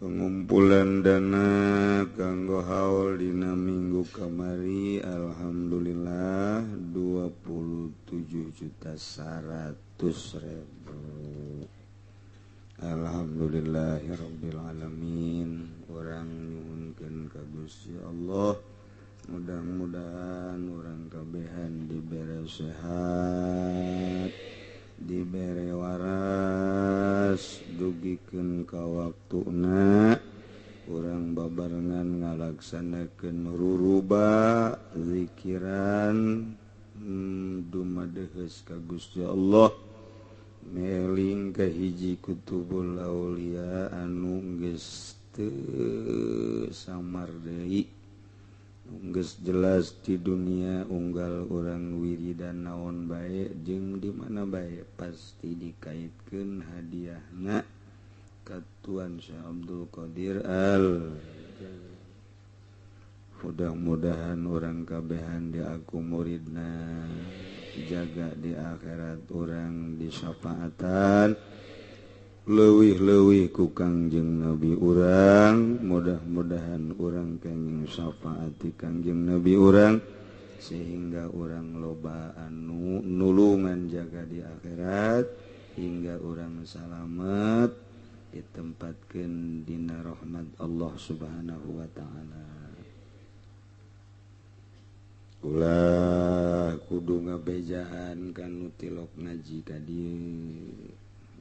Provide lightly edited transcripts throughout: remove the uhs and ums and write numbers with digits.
Pengumpulan dana kanggo haul dina minggu kamari alhamdulillah 27.100.000. Alhamdulillahirabbil alamin. Urang nyuhunkeun ka Gusti Allah, mudah-mudahan urang kabehan dibere sehat, dibere waras, dugikeun ka waktuna urang babarengan ngalaksanakeun ruruba zikiran dumadeheus ka Gusti Allah, meling ka hiji kutubul aulia anu geus teu samar deui, geus jelas di dunia unggal urang wiridan naon bae jeung di mana bae pasti dikaitkeun hadiahna ka Tuan Syekh Abdul Qadir Al. Mudah-mudahan urang kabehan diaku muridna, jaga di akhirat urang disyafaatan leuwih-leuwih ku Kangjeng Nabi urang. Mudah-mudahan urang kenging syafaati Kangjeng Nabi urang sehingga urang loba anu nulungan jaga di akhirat hingga urang salamet ditempatkeun dina rahmat Allah Subhanahu wa taala. Ulah kudu ngabejaan kanu tilok ngaji ka dieu.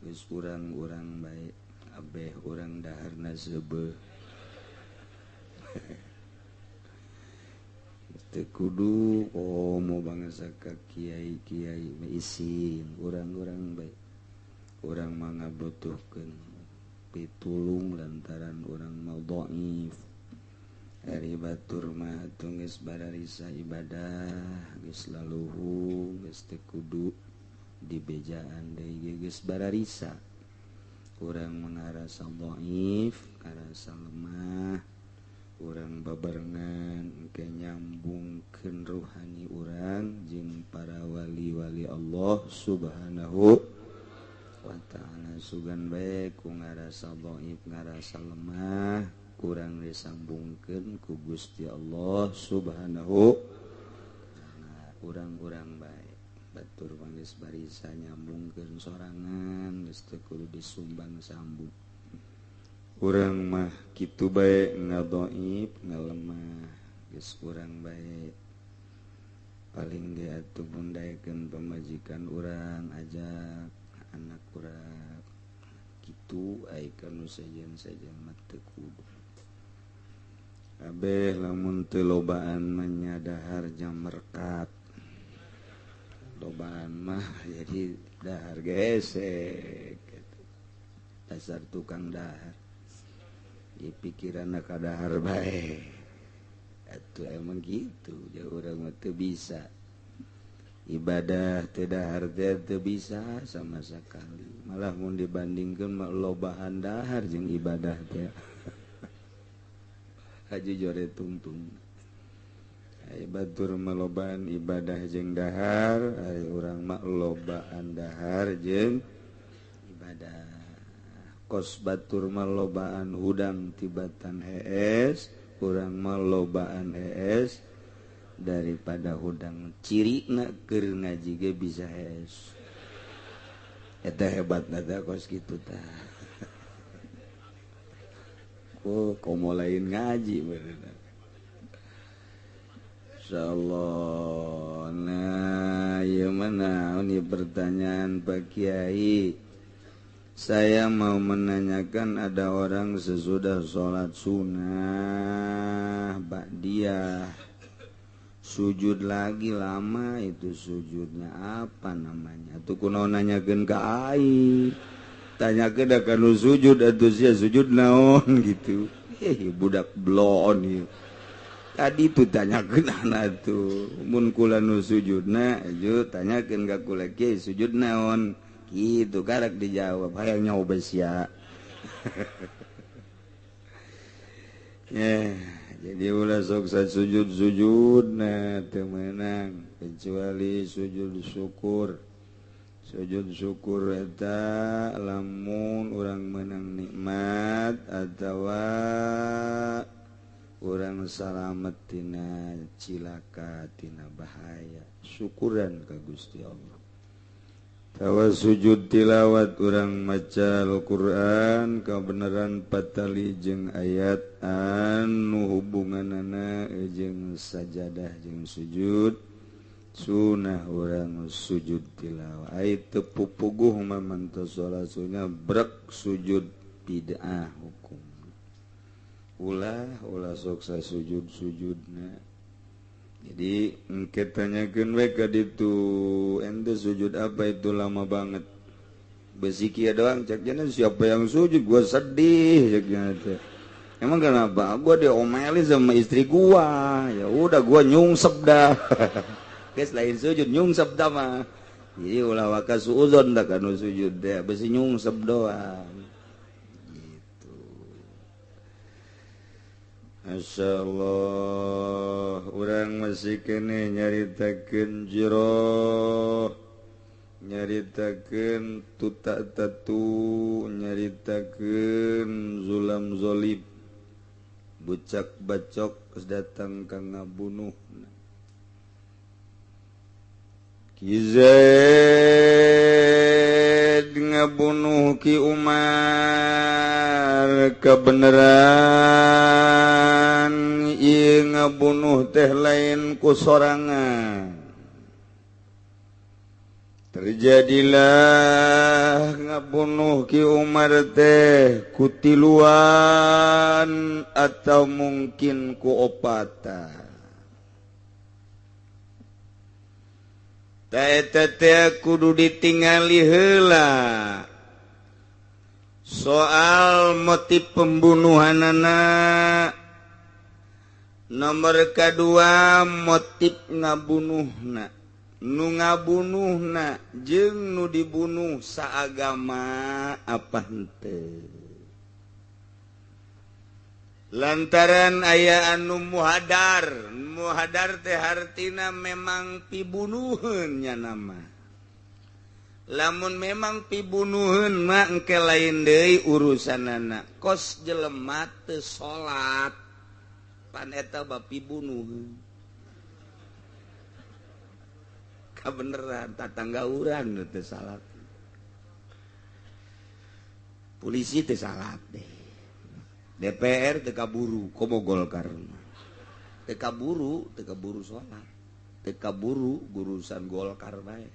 Geus urang-urang bae abeh urang daharna seubeuh. Teu kudu komo bangsa ka kiai-kiai isin urang-urang bae. Urang mah ngabutuhkeun pitulung lantaran urang mah dhaif. Ari batur mah atuh geus bararisa ibadah, geus laluhung, geus teu kudu dibejaan deui geus bararisa. Urang ngarasa dhaif, ngarasa lemah, urang babarengan engke nyambungkeun ruhani urang jeung para wali-wali Allah Subhanahu wa ta'ala. Sugan bae ku ngarasa dhaif, ngarasa lemah, kurang disambungkeun ku Gusti Allah Subhanahu wa ta'ala. Urang-urang bae batur geus barisa nyambungkeun sorangan, geus teu kudu disumbang sambung. Urang mah kitu bae ngadhaif, ngalemah, geus urang bae. Paling ge atuh mundaekeun pamajikan urang, ajak anak urang kitu ai kanu sejen-sejen mah teu kudu. Abeh lamun teu lobaan mah nya dahar jam merekat. Lobaan mah jadi dahar gesek gitu. Dasar tukang dahar. Di pikiranna ka dahar bae. Atuh emang gitu, jauh urang mah teu bisa. Ibadah teu dahar teh teu bisa sama sekali. Malah mun dibandingkeun mah lobaan dahar jeung ibadah teh. Haji jore tungtung. Ai batur mah lobaan ibadah jeung dahar, ai urang mah lobaan dahar jeung ibadah. Kos batur mah lobaan hudang tibatan hees, urang mah lobaan hees daripada hudang. Cirina keur ngaji ge bisa hees. Eta hebatna teh kos kitu tah. Oh, komo lain ngaji bener. Insyaallah. Nah, ieu mana ini pertanyaan Pak Kiai. Saya mau menanyakan, ada orang sesudah sholat sunnah ba'diyah sujud lagi lama, itu sujudnya apa namanya? Tuh kunaon nanyakeun ka aing. Tanyakeun da kanu sujud atuh sia sujud naon gitu. Budak blon ieu. Tadi tuh tanyakeun anak tuh mun kula nu sujudna ju tanyakeun ka kula kieu sujud naon kitu karak dijawab hayang nyoba sia. Ya, jadi ulah sok sujud-sujudna teu meunang kecuali sujud syukur. Sujud syukur eta lamun urang menang nikmat atawa urang salamet tina cilaka tina bahaya, syukuran ka Gusti Allah. Tawa sujud tilawat urang maca Al-Qur'an kabeneran patali jeung ayat anu hubunganana jeung sajadah jeung sujud. Sunah urang sujud tilawah ai teu pupuguh mah mantos salat sunah brek sujud bid'ah hukum. Ulah ulah sok sujud sujudna. Jadi engke tanyakeun we ka ditu ente sujud apa itu lama banget. Besi kieu doang cek jana siapa yang sujud gua sedih cek jana teh. Emang kenapa? Gua diomelin sama istri gua. Ya udah gua nyungsep dah. Guys lain sujud nyungsep dah mah. Jadi ulah waka suuzon dah kanu sujud deh besi nyungsep doang. Gitu. Masya Allah, urang masih kene nyaritakeun jiroh, nyaritakeun tutak tatu, nyaritakeun zulam zolib, bucak bacok datang ka ngabunuh. Ki Zaid ngabunuh Ki Umar kebenaran ieu ngabunuh teh lain ku sorangan. Terjadilah ngabunuh Ki Umar teh ku tiluan atau mungkin ku opatan. Eta teh kudu ditingali heula soal motif pembunuhanana. Nomor kedua motif ngabunuhna, nu ngabunuhna jeung nu dibunuh saagama apa henteu. Lantaran aya anu muhadar, muhadar teh hartina memang pibunuheun nya nama. Lamun memang pibunuheun mah engke lain deui urusanana. Kos jelema teu salat, pan eta bab pibunuheun. Kabeneran tatangga urang teu salat. Polisi teu salat deh. DPR teu kaburu komo Golkar. Teu kaburu salat. Teu kaburu urusan Golkar bae.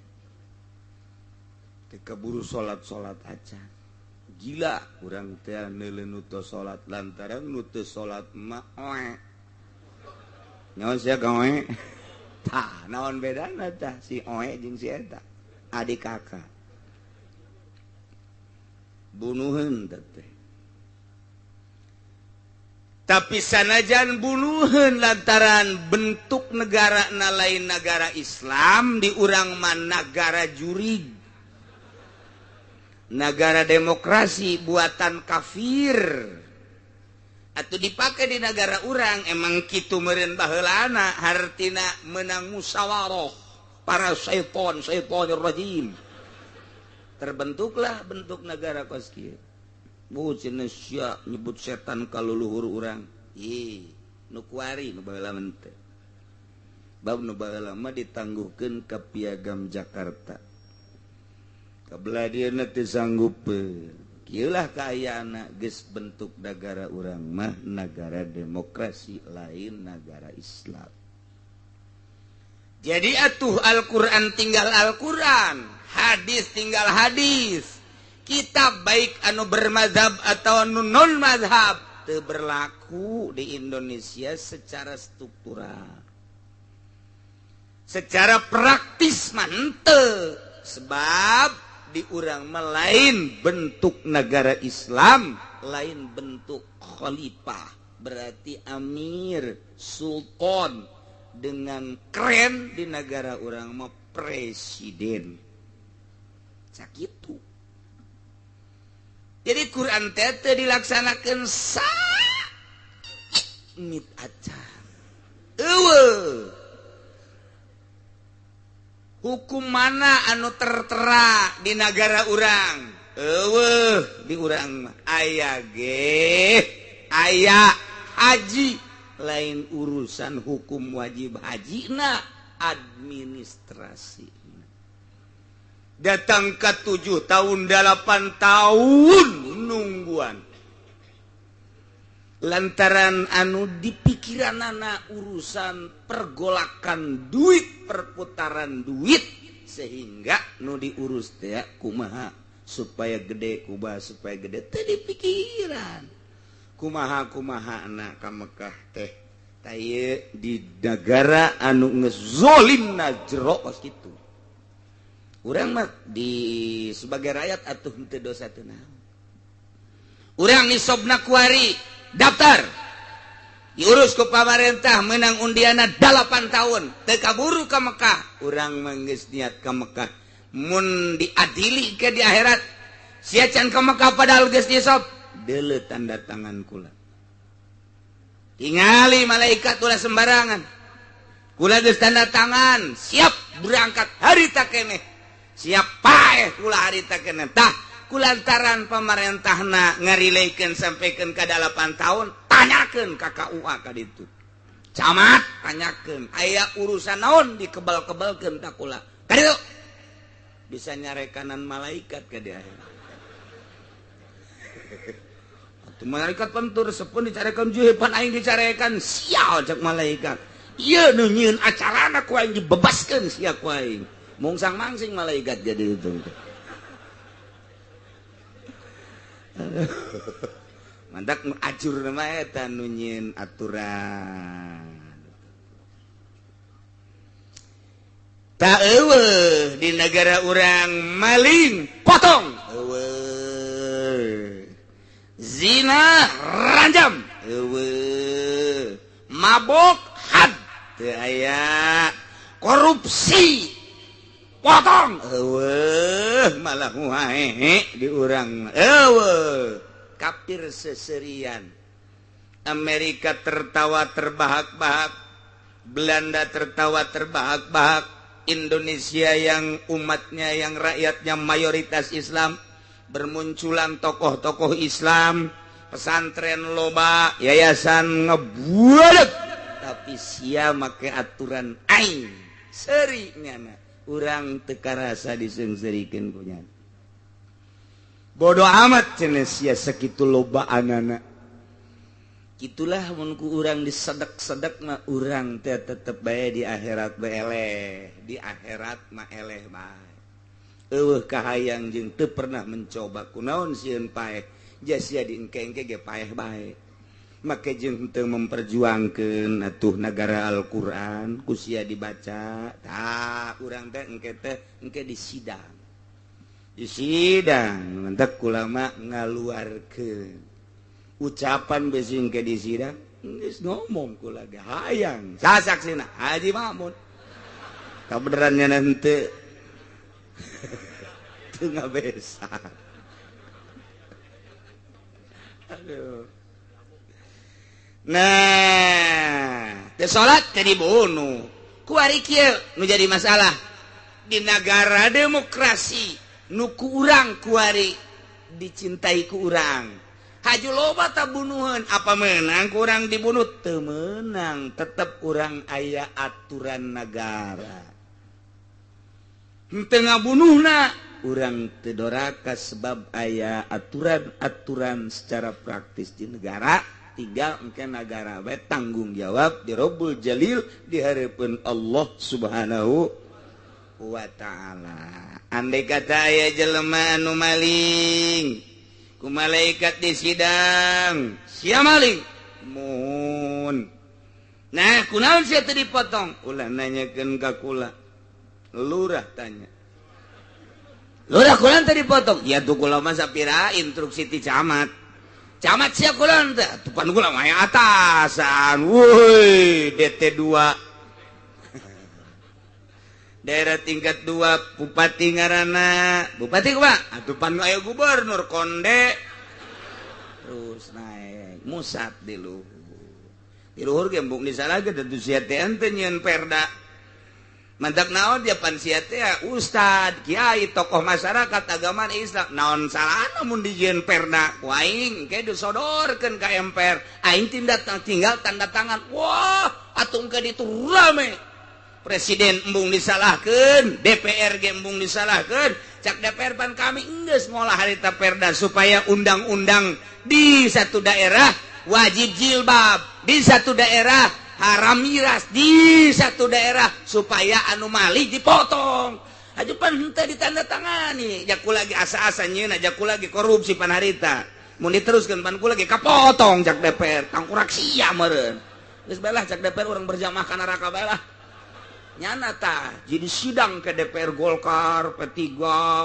Teu kaburu salat-salat acan. Gila urang teh neuleuh nu teu salat lantaran nu teu salat mah oe. Nyaon sia ka oe? Tah, naon bedana tah si oe jeung si eta? Adik kakak. Bunuheun teh. Tapi sanajan bunuheun lantaran bentuk negara na lain negara Islam di urang mah nagara jurig. Nagara demokrasi buatan kafir. Atau dipakai di negara urang emang kitu meureun baheulana hartina menang musyawarah para syaiton syaitonir rajim. Terbentuklah bentuk negara kos kieu. Bu cenah sia nyebut setan ka luluhur urang. Ih, nu kuari nu baheula mah teh. Bab nu baheula mah ditangguhkeun ka Piagam Jakarta. Kabelah dieuna teu sanggupeun. Kieu lah kaayana geus bentuk nagara urang mah nagara demokrasi lain nagara Islam. Jadi atuh Al-Qur'an tinggal Al-Qur'an, hadis tinggal hadis. Kitab baik anu bermazhab atau anu non mazhab teu berlaku di Indonesia secara struktural. Secara praktis mah henteu, sebab di urang mah lain bentuk negara Islam, lain bentuk khalifah, berarti amir, sultan dengan keren di negara urang mah presiden. Sakitu. Jadi Quran teh teu dilaksanakeun sa mit acan. Eueuh. Hukum mana anu tertera di negara urang? Eueuh di urang mah aya ge aya haji, lain urusan hukum wajib hajina, administrasi. Datang ke 7 tahun 8 tahun nungguan lantaran anu dipikiranana urusan pergolakan duit, perputaran duit, sehingga nu diurus teh kumaha supaya gede, kumaha supaya gede teh dipikiran kumaha kumaha anak ka Mekah teh. Tah di negara anu geus zolimna jero kos kitu, urang mah di sebagai rakyat atuh henteu dosa teu naon. Urang nisobna kuari daftar diurus ku pamarentah, menang undiana 8 tahun teu kaburu ka Mekah. Urang mah geus niat ka Mekah, mun diadili ke di akhirat sia can ka Mekah padahal geus nisob, deuleu tanda tangan kula, tingali malaikat ulah sembarangan. Kula geus tanda tangan siap berangkat harita keneh, siap paeh kula harita keneh. Tah kulantaran pemerintahna ngarileikeun sampaikan ke 8 tahun, tanyakeun ka KUA ka ditu, camat tanyakeun aya urusan naon dikebal-kebalkeun ta kula ka ditu, bisa nyarekanan malaikat ka di akhirat. Atuh malaikat pentur sepun dicarekan juhepan aing dicarekan, sial cek malaikat, ieu nu nyieun acarana ku aing dibebaskeun sia ku aing mungsang mangsing malaikat jadi itu. Mantak acur nama eta nu nyieun aturan. Tak eueuh di negara urang maling potong, eueuh zina ranjam, eueuh mabok had teu aya, korupsi potong, eueuh malah wae di urang eueuh kafir seserian. Amerika tertawa terbahak-bahak, Belanda tertawa terbahak-bahak, Indonesia yang umatnya yang rakyatnya mayoritas Islam, bermunculan tokoh-tokoh Islam, pesantren loba, yayasan ngebualek, tapi sia make aturan aing seri nyana. Urang teu karasa diseungseurikeun ku nya. Bodoh amat cenah sia sakitu lobaanana. Kitulah mun ku urang disedek-sedek mah urang teh tetep bae di akhirat bae eleh, di akhirat mah eleh bae. Eueuh kahayang jeung teu pernah mencoba kunaon sieun paeh, ja sia diengke-engke ge paeh bae. Make jeung teu memperjuangkeun atuh nagara Al-Qur'an ku sia dibaca, tah urang teh engke teh engke di sidang. Di sidang mantak ulama ngaluarkeun ucapan besi engke di sidang geus ngomong kula ge hayang sasaksina Haji Mahmud. Kabenerannya henteu teu ngabesa. Aduh. Nah, teu salat teh dibunuh. Kuari kieu nu jadi masalah di negara demokrasi nu ku urang kuari dicintai ku urang. Haju loba tak bunuhan, apa menang kurang dibunuh? Teu meunang, tetep urang aya aturan negara. Henteu ngabunuhna, urang teu doraka sebab aya aturan-aturan secara praktis di negara. Tinggal engke negara bae tanggung jawab di Rabbul Jalil di hareupeun Allah Subhanahu wa ta'ala. Andai kata aya jelema anu maling ku malaikat di sidang, sia maling mun. Nah, kunaon sia teu dipotong? Ulah nanyakeun ka kula. Lurah tanya. Lurah kunaon teu dipotong? Ya tuh kula mah sapira instruksi ti camat. Camat sia kunaon teh? Tuh pan kula mah atasan. Woi, DT 2. Daerah tingkat 2 bupati ngaranna. Bupati kumaha? Atuh pan aya gubernur konde. Terus naik musat di luhur. Di luhur ge embung disalahkeun tentu sia teh henteu nyieun perda. Mantak naon dia pan sia teh ustad, kiai, tokoh masyarakat agama Islam. Naon salahna mun dijieun perda ku aing ke disodorkeun ka MPR. Aing tinggal tanda tangan. Wah, atuh engke ditu rame. Presiden embung disalahkeun, DPR ge embung disalahkeun. Cak DPR pan kami enggeus ngolah harita perda supaya undang-undang di satu daerah wajib jilbab, di satu daerah haram miras, di satu daerah supaya anomali dipotong. Aja pan henteu ditandatangani, jaku lagi asa-asa nyeuna, jaku lagi korupsi pan harita. Mun diteruskeun pan ku lagi kapotong cak DPR, tangkurak sia meureun. Geus bae lah cak DPR urang berjamaah ka neraka bae lah. Nyana tah jadi sidang ke DPR Golkar, P3,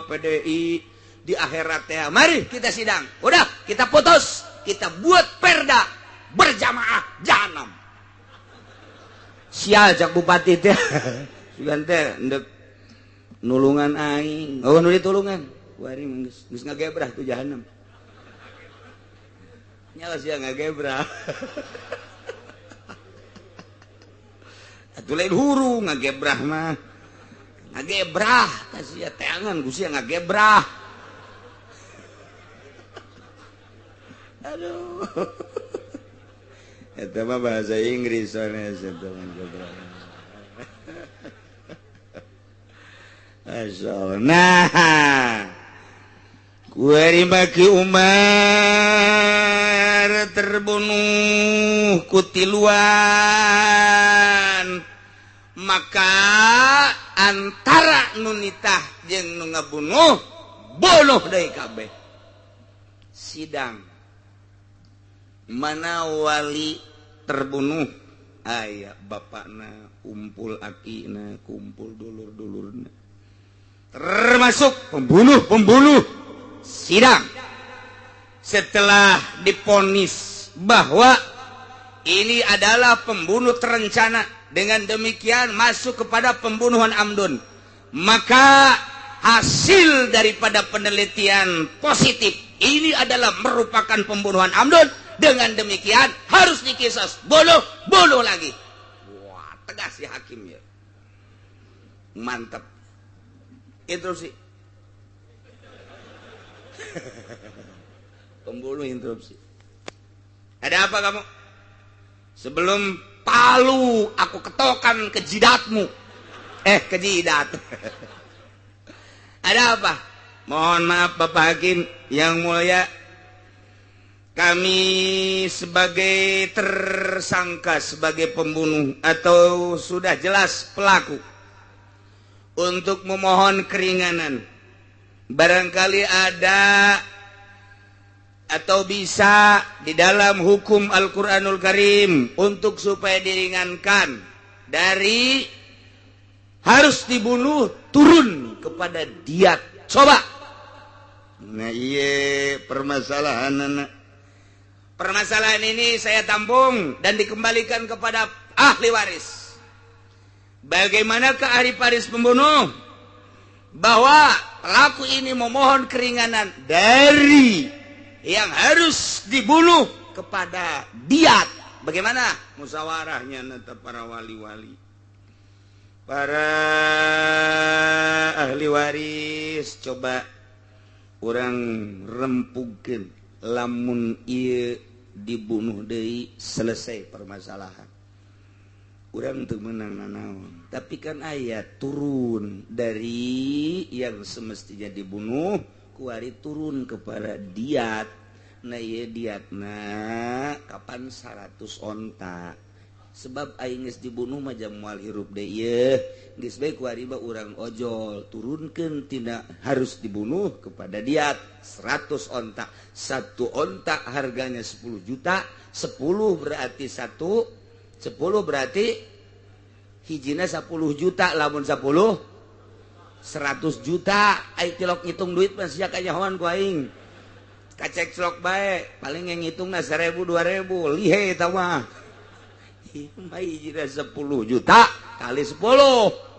PDI di akhirat teh. Mari kita sidang. Udah, kita putus, kita buat perda berjamaah jahanam. Sial cak bupati teh. Sugan teh endek nulungan aing. Oh, nu ditulungan. Kuari geus geus ngagebrah tuh jahanam. Nyala sia ngagebrah. Atuh lain huru ngagebrah mah. Ngagebrah ka sia teangan ku sia ngagebrah. Aduh. Eta mah bahasa Inggris soalnya eta mah gebrah. Masyaallah. Nah, kuari maki Umar terbunuh kutiluan, maka antara nu nitah jeung nu ngabunuh bunuh deui kabeh. Sidang mana wali terbunuh, aya bapakna kumpul akina kumpul dulur-dulurna, termasuk pembunuh-pembunuh. Sidang setelah diponis bahwa ini adalah pembunuh terencana, dengan demikian masuk kepada pembunuhan amdun, maka hasil daripada penelitian positif ini adalah merupakan pembunuhan amdun. Dengan demikian harus dikisas, bunuh, bunuh lagi. Wah, tegas si hakim ya. Mantap. Interupsi. Pembunuh interupsi. Ada apa kamu? Sebelum palu aku ketokan ke jidatmu. Ke jidat. Ada apa? Mohon maaf Bapak Hakim yang mulia, kami sebagai tersangka, sebagai pembunuh atau sudah jelas pelaku, untuk memohon keringanan. Barangkali ada atau bisa di dalam hukum Al-Quranul Karim untuk supaya diringankan dari harus dibunuh turun kepada diat. Coba. Nah, iya permasalahan anak. Permasalahan ini saya tampung dan dikembalikan kepada ahli waris. Bagaimana ke ahli waris pembunuh? Bahwa pelaku ini memohon keringanan dari yang harus dibunuh kepada diat. Bagaimana? Musyawarahnya nanti para wali-wali, para ahli waris, coba orang rempugkeun lamun ieu dibunuh deui selesai permasalahan. Urang teu meunang nanaon. Tapi kan aya turun dari yang semestinya dibunuh kuari turun kepada diat. Nah ieu diatna kapan 100 onta. Sebab aing geus dibunuh mah jam moal hirup deui ieu. Geus bae kuari mah urang ojol turunkeun tina harus dibunuh kepada diat 100 onta. Satu onta harganya 10 juta, 10 berarti 1, 10 berarti hijina 10 juta, lamun 10 100 juta. Aing tilok ngitung duit mah sia kanyahoan ku aing. Kacek celok bae, paling yang ngitungna 1000 2000, lihe eta mah. Hijina 10 juta kali 10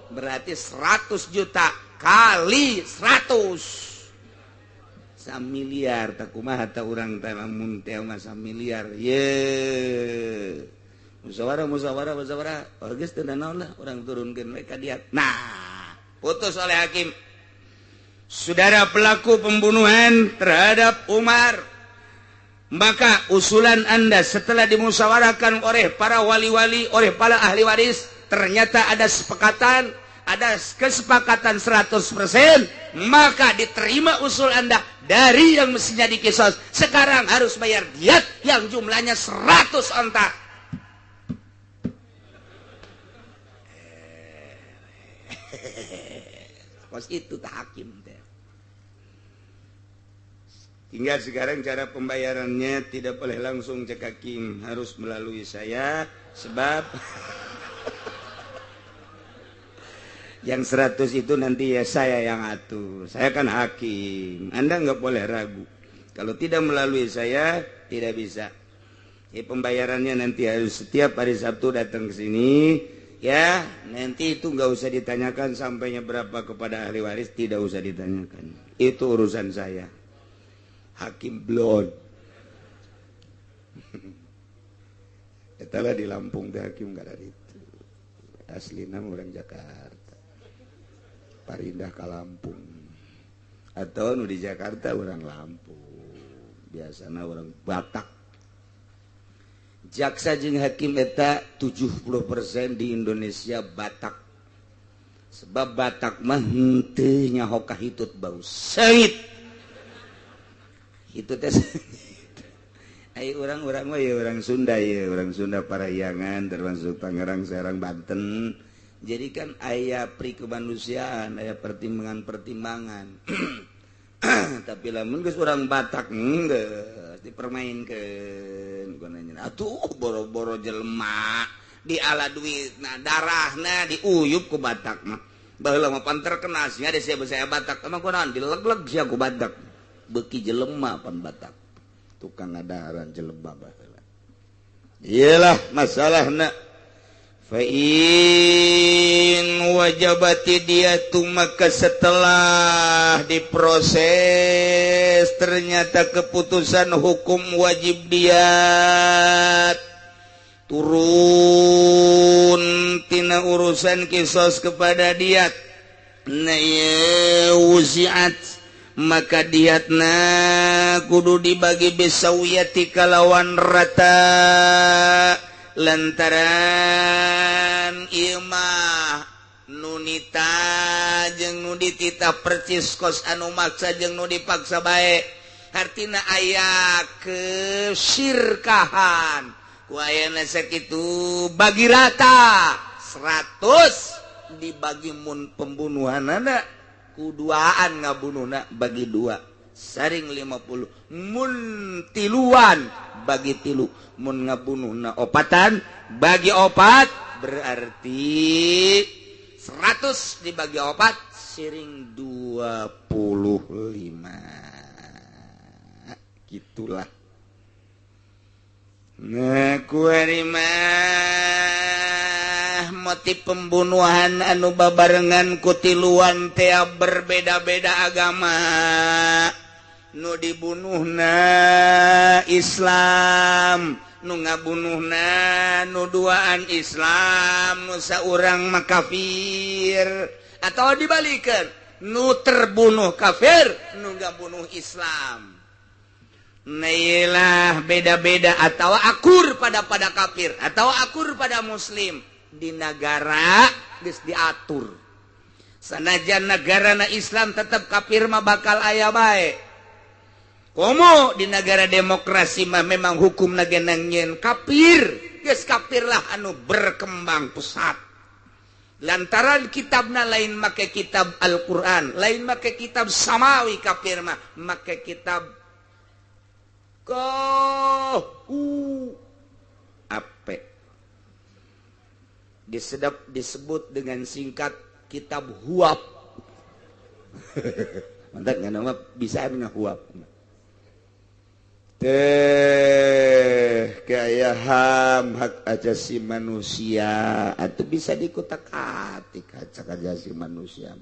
berarti 100 juta kali 100. Samiliar tak kumaha ta urang teh lamun teh mah samiliar. Ye. Musyawarah, musyawarah, musyawarah. Oh, geus teu naon lah, urang turunkeun we ka diat. Nah, putus oleh hakim. Saudara pelaku pembunuhan terhadap Umar, maka usulan Anda setelah dimusyawarahkan oleh para wali-wali, oleh para ahli waris, ternyata ada sepakatan, ada kesepakatan 100%, maka diterima usul Anda. Dari yang mestinya dikisos, sekarang harus bayar diat yang jumlahnya 100 onta. Kos itu tak hakim teh. Tinggal sekarang cara pembayarannya tidak boleh langsung cek hakim, harus melalui saya, sebab yang 100 itu nanti ya saya yang atur. Saya kan hakim, Anda nggak boleh ragu. Kalau tidak melalui saya tidak bisa. Ya, pembayarannya nanti harus setiap hari Sabtu datang ke sini. Ya, nanti itu nggak usah ditanyakan sampainya berapa kepada ahli waris, tidak usah ditanyakan. Itu urusan saya. Hakim blon. Etalah di Lampung teh hakim nggak ada itu. Aslina orang Jakarta. Parindah ka Lampung. Atau nu di Jakarta orang Lampung. Biasana orang Batak. Jaksa jeung hakim eta 70% di Indonesia Batak. Sebab Batak mah henteu nyaho ka hitut bau seungit. Itu teh ai urang-urang mah ya orang Sunda, ya orang Sunda Parahyangan termasuk Tangerang, Serang, Banten. Jadi kan aya pri kemanusiaan, aya pertimbangan-pertimbangan. Tapi lamun geus urang Batak geus dipermainkeun gunanya. Atuh boro-boro jelema diala duitna, darahna diuyup ku Batak mah. Baheula mah pan terkenal sia da sia saya Batak. Emang kunaon dileg-leg sia ku Batak. Beuki jelema pan Batak. Tukang ngadaharan jelema baheula. Iyalah masalahna. Fa in wajabati diyatu, maka setelah diproses ternyata keputusan hukum wajib diat, turun tina urusan kisos kepada diat. Na wuziat, maka diatna kudu dibagi bisawiyati kalawan rata, lantaran ieu mah nunita jeung nu dititah percis kos anu maksa jeung nu dipaksa bae. Hartina aya kesirkahan ku ayana sakitu bagi rata 100 dibagi mun pembunuhanana ku duaan ngabunuhna bagi dua saring 50, mun tiluan bagi tilu, mun ngabunuhna opatan bagi opat, berarti 100 dibagi opat siring 25. Gitulah. Nah, kuari mah motif pembunuhan anu babarengan ku tiluan teh berbeda-beda agama. Nu dibunuhna Islam, nu ngabunuhna nu duaan Islam, nu saurang mah kafir, atau dibalikeun nu terbunuh kafir, nu ngabunuh Islam. Nailah beda-beda atau akur pada kafir atau akur pada muslim. Di negara geus diatur. Sanajan negarana Islam tetap kafir mah bakal aya bae. Komo di negara demokrasi mah memang hukum nagenang kafir, geus kafirlah anu berkembang pesat. Lantaran kitabna lain make kitab Al-Qur'an, lain make kitab Samawi, kafir mah make kitab KUAP. Disedap disebut dengan singkat kitab Huap. Mantap nggak nama bisa ngahuap. Teh gaya HAM, hak asasi manusia atau bisa dikutak-atik hak asasi manusia.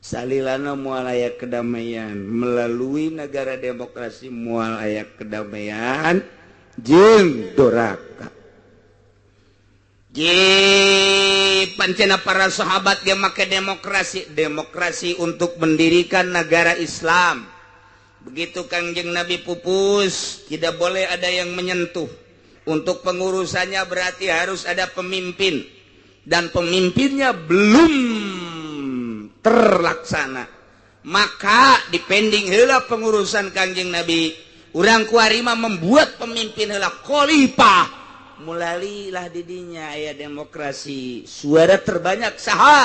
Salilana moal aya kedamaian melalui negara demokrasi, moal aya kedamaian jeung doraka. Ye pancena para sahabat dia make demokrasi, demokrasi untuk mendirikan negara Islam. Begitu Kangjeng Nabi pupus, tidak boleh ada yang menyentuh. Untuk pengurusannya berarti harus ada pemimpin, dan pemimpinnya belum terlaksana. Maka dipending heula pengurusan Kangjeng Nabi. Urang kuari mah membuat pemimpin heula khalifah. Mulailah didinya aya demokrasi. Suara terbanyak saha?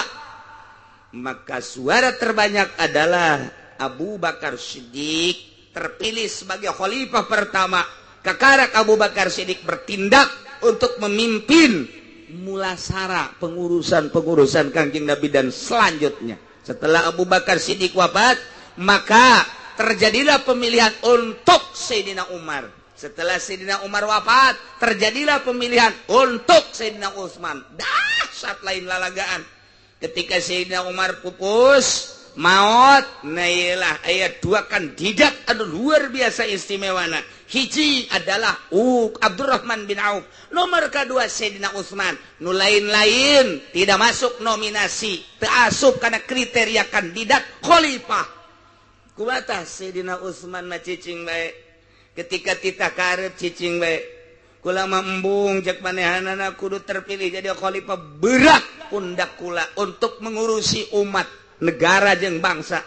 Maka suara terbanyak adalah Abu Bakar Siddiq, terpilih sebagai khalifah pertama. Kakarak Abu Bakar Siddiq bertindak untuk memimpin mulasara pengurusan-pengurusan Kangjeng Nabi dan selanjutnya. Setelah Abu Bakar Siddiq wafat, maka terjadilah pemilihan untuk Sayyidina Umar. Setelah Sayyidina Umar wafat, terjadilah pemilihan untuk Sayyidina Utsman. Dahsyat lain lalagaan. Ketika Sayyidina Umar pupus, maut, nailah ayat dua kandidat anu luar biasa istimewana. Hiji adalah Abdurrahman bin Auf, nomor kedua Sayyidina Utsman. Nu lain-lain tidak masuk nominasi, teu asup kana kriteria kandidat khalifah. Kumaha Sayyidina Utsman mah cicing bae. Ketika tita karep cicing bae. Kula mah embung cek manehanana kudu terpilih jadi khalifah, berat pundak kula untuk mengurusi umat, negara jeung bangsa.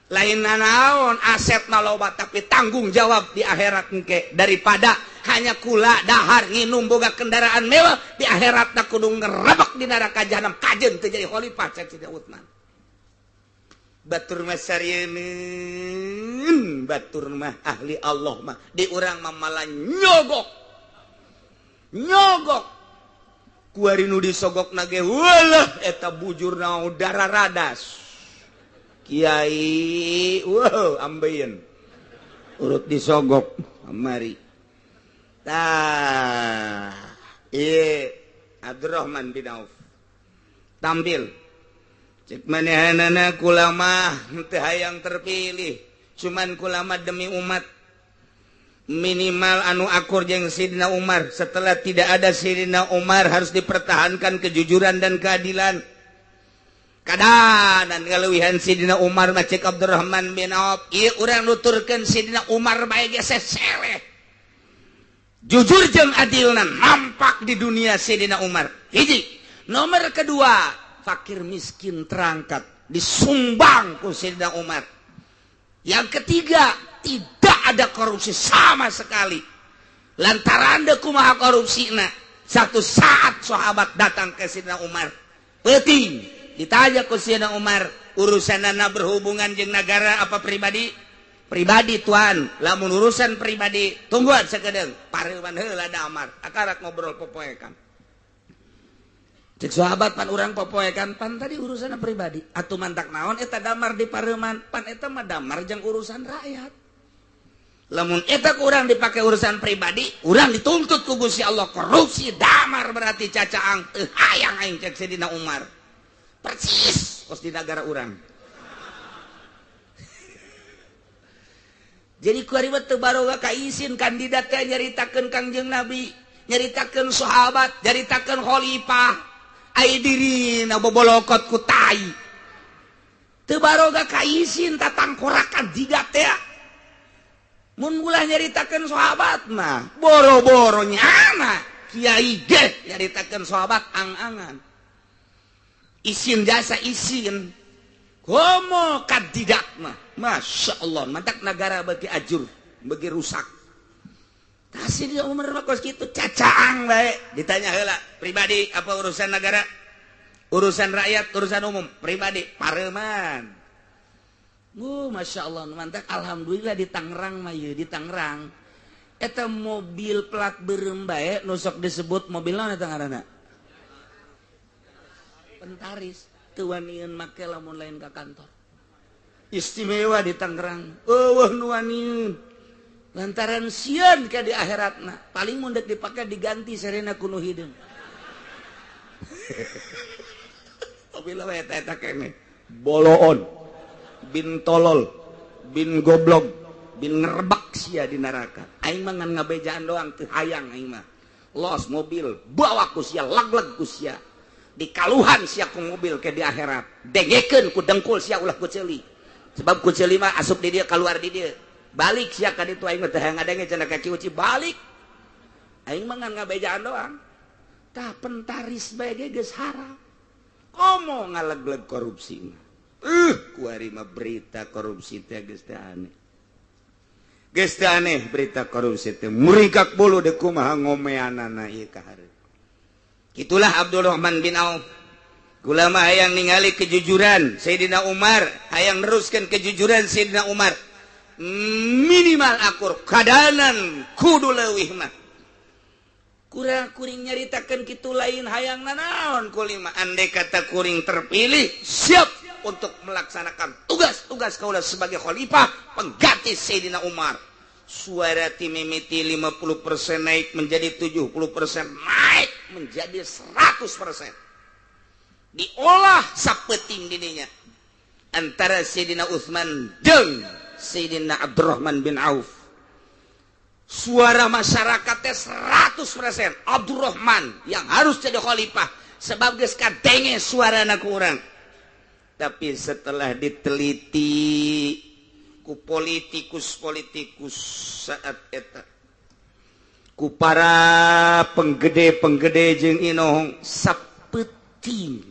Lain nanaon aset loba tapi tanggung jawab di akhirat engke, daripada hanya kula dahar nginum boga kendaraan mewah, di akhirat na kudu ngerebek di neraka jahanam, kajen teu jadi khalifah cek Sayyidina Utsman. Batur mah sarieun, batur mah ahli Allah mah, di urang mah malah nyogok. Nyogok. Kuari nu disogok nage walah eta bujurna udara radas. Kiai, wow, ambeien. Urut disogok mari. Tah, ieu Abdurrahman bin Auf tampil. Cek manehanana kula mah teu hayang terpilih, cuman kula mah demi umat. Minimal anu akur jeung Sayyidina Umar. Setelah tidak ada Sayyidina Umar harus dipertahankan kejujuran dan keadilan. Kadanan kaleuwihan Sayyidina Umar mah cek Abdurrahman bin Auf, ieu urang nuturkeun Sayyidina Umar bae ge seseleh. Jujur jeung adilna nampak di dunia Sayyidina Umar. Hiji. Nomor kedua, fakir miskin terangkat, disumbang ku Sayyidina Umar. Yang ketiga, tidak ada korupsi sama sekali. Lantaran deuk kumaha korupsina, satu saat sahabat datang ke Sayyidina Umar. Penting ditanya ku Sayyidina Umar, urusanana berhubungan jeung negara apa pribadi? Pribadi tuan. Lamun urusan pribadi, tungguan sakedeung. Pareuman heula damar. Akarak ngobrol popoekan. Cek sahabat pan urang popoekan pan tadi urusan pribadi. Atuh mantak naon eta damar di pareuman, pan eta mah damar jeung urusan rakyat. Lamun eta ku urang dipake urusan pribadi, urang dituntut ku Gusti Allah korupsi damar berarti cacaang teu hayang aing cek Sayyidina Umar. Persis kos di negara urang. Jadi kuari mah teu baroga ka isin kandidat teh nyaritakeun Kangjeng Nabi, nyaritakeun sahabat, nyaritakeun khalifah. Ai dirina bobolokot ku tai. Teu baroga ka isin tatangkorakan jiga teh. Mun ulah nyaritakeun sahabat mah boro-boro nyana kiai ge nyaritakeun sahabat ang-angan. Isin jasa isin. Komo kandidat mah. Masya Allah, mantak negara bagi ajur, bagi rusak. Kasih dia Umar mah kos kitu cacaang bae. Ditanya heula, pribadi apa urusan negara? Urusan rakyat, urusan umum, pribadi, pareuman. Masya Allah, mantak alhamdulillah di Tangerang mah ieu, di Tangerang. Eta mobil plat beureum bae nu sok disebut mobil naon eta ngaranna? Pentaris, teu wanian make lamun lain ka kantor. Istimewa di Tangerang. Eueuh nu wanian. Lantaran sieun ka di akhiratna, paling mun deuk dipake diganti serena ku nu hideung. Mobil we eta eta keneh. Boloon, bin tolol, bin goblok, bin ngerebak sia di neraka. Aing mah ngan ngabejaan doang teu hayang aing mah. Los mobil bawa ku sia, lag-lag ku sia, dikaluhan sia ku mobil ke di akhirat. Dengekeun ku dengkul sia, ulah ku ceuli, sebab ku ceuli mah asup di dia, keluar di dia, balik sia ka ditu. Aing mah teh ngadenge cenah kaki uci balik, aing mah ngan ngabejaan doang. Tah, pentaris bae ge geus haram, komo ngaleg-leg korupsi mah. Kuari mah berita korupsi teh geus teh aneh, geus teh aneh. Berita korupsi teh murigak bulu de, kumaha ngomeanana ieu ka hareup. Itulah Abdurrahman bin Auf. Ulama hayang ningali kejujuran Sayyidina Umar, hayang neruskan kejujuran Sayyidina Umar. Minimal akur kadanan kudu leuwih mah. Kurang kuring nyaritakeun kitu lain hayang nanaon kulima. Andai kata kuring terpilih, siap untuk melaksanakan tugas-tugas kaula sebagai khalifah pengganti Sayyidina Umar. Suara timimiti 50% naik menjadi 70%, naik menjadi 100%. Diolah sapeting dininya antara Sayyidina Utsman dan Sayyidina Abdurrahman bin Auf. Suara masyarakatnya 100% Abdurrahman yang harus jadi khalifah, sebab geus kadenge suara anak kurang. Tapi setelah diteliti ku politikus-politikus saat eta, ku para penggede-penggede jeung inohong, sapeting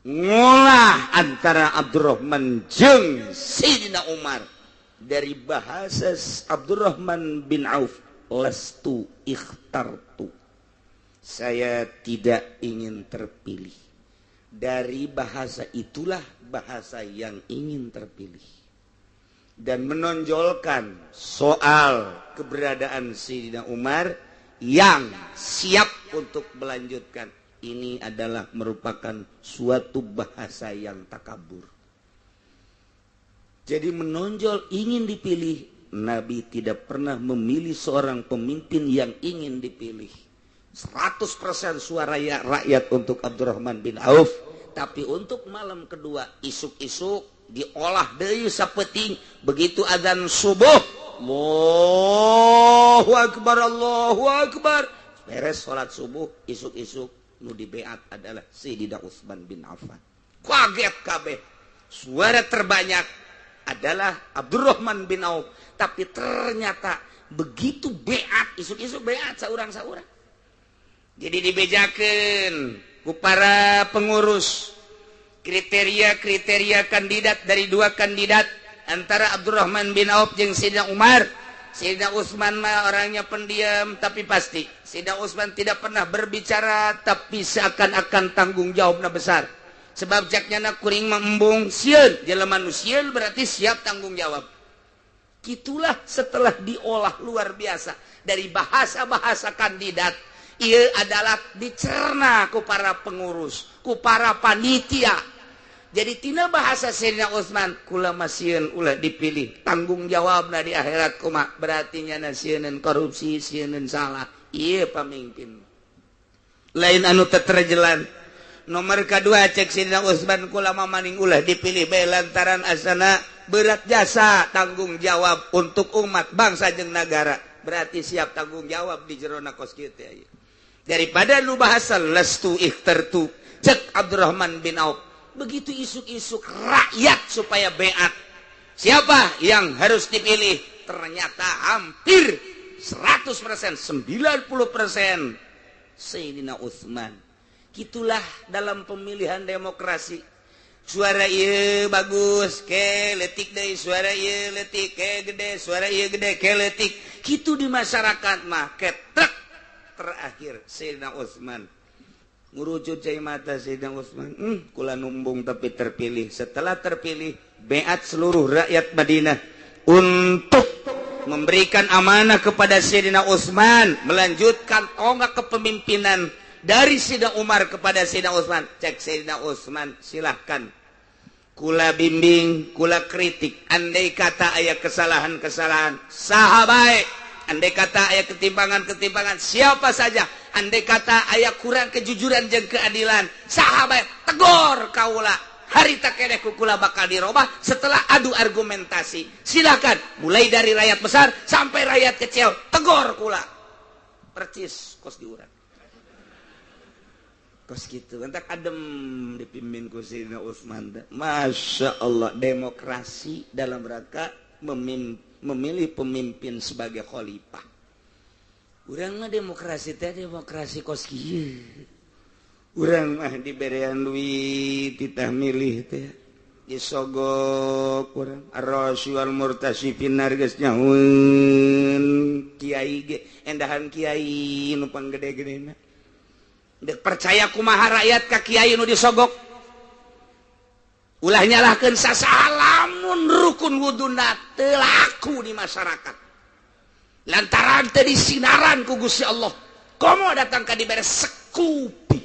ngolah antara Abdurrahman jeung Sayyidina Umar. Dari bahasa Abdurrahman bin Auf, "Lastu ikhtartu," saya tidak ingin terpilih. Dari bahasa itulah bahasa yang ingin terpilih dan menonjolkan soal keberadaan Sayyidina Umar yang siap untuk melanjutkan. Ini adalah merupakan suatu bahasa yang takabur. Jadi menonjol ingin dipilih. Nabi tidak pernah memilih seorang pemimpin yang ingin dipilih. 100% suara ya rakyat untuk Abdurrahman bin Auf. Tapi untuk malam kedua, isuk-isuk diolah deui sapeting, begitu azan subuh, Allahu akbar, Allahu akbar, beres salat subuh, isuk-isuk nu dibeat adalah Sayyidina Utsman bin Affan. Kaget kabeh, suara terbanyak adalah Abdurrahman bin Auf, tapi ternyata begitu beat isuk-isuk, beat saurang-saurang, jadi dibejakan ku para pengurus kriteria-kriteria kandidat dari dua kandidat antara Abdurrahman bin Auf jeung Sayyidina Umar. Sayyidina Utsman mah orangnya pendiam tapi pasti. Sayyidina Utsman tidak pernah berbicara, tapi seakan-akan tanggung jawabnya besar. Sebab jaknya kuring embung sieun, jelema nu sieun berarti siap tanggung jawab. Gitulah, setelah diolah luar biasa dari bahasa-bahasa kandidat, ia adalah dicerna ku para pengurus, ku para panitia. Jadi tina bahasa Sayyidina Utsman, "Kula mah sieun ulah dipilih, tanggung jawab di akhirat kuma." Berarti nyana sieun korupsi, sieun salah. Iya, pemimpin lain anu teterjelan. Nomor kedua, cek Sayyidina Utsman, "Kula mah maning ulah dipilih bae lantaran asana berat jasa tanggung jawab untuk umat, bangsa jeung negara." Berarti siap tanggung jawab di jerona kos kieu teh. Daripada lu bahasa "lastu ikhtartu" cek Abdurrahman bin Auf, begitu isuk-isuk rakyat supaya beat siapa yang harus dipilih, ternyata hampir 100%, 90% Sayyidina Utsman. Gitulah dalam pemilihan demokrasi, suara iya bagus ke letik deh, suara iya letik ke gede, suara iya gede ke letik. Gitu di masyarakat mah ketrek, terakhir Sayyidina Utsman. Ngurucut cai mata Sayyidina Utsman, kula nu embung tapi terpilih." Setelah terpilih, beat seluruh rakyat Madinah untuk memberikan amanah kepada Sayyidina Utsman melanjutkan tonggak kepemimpinan dari Sayyidina Umar kepada Sayyidina Utsman. Cek Sayyidina Utsman, "Silahkan, kula bimbing, kula kritik. Andai kata aya kesalahan-kesalahan, saha bae. Andai kata aya ketimpangan-ketimpangan, siapa saja. Andai kata aya kurang kejujuran jeung keadilan, saha bae tegor kaula. Harita keneh ku kula bakal dirobah setelah adu argumentasi. Silakan, mulai dari rakyat besar sampai rakyat kecil, tegor kula." Percis kos di urang. Kos kitu entak adem dipimpin ku Sayyidina Utsman. Masya Allah, demokrasi dalam rangka memilih pemimpin sebagai khalifah. Urang mah demokrasi teh demokrasi kos kieu. Urang mah diberean duit titah milih teh disogok urang arrasi wal murtasi finnar geus nyahueun kiai ge endahan kiai nu panggede-gedena. Dek percaya kumaha rakyat ka kiai nu disogok. Ulah nyalahkeun sasaha lamun rukun wuduna teu laku di masyarakat. Lantaran teu disinaran ku Gusti Allah. Komo datang ka dibere sekupi.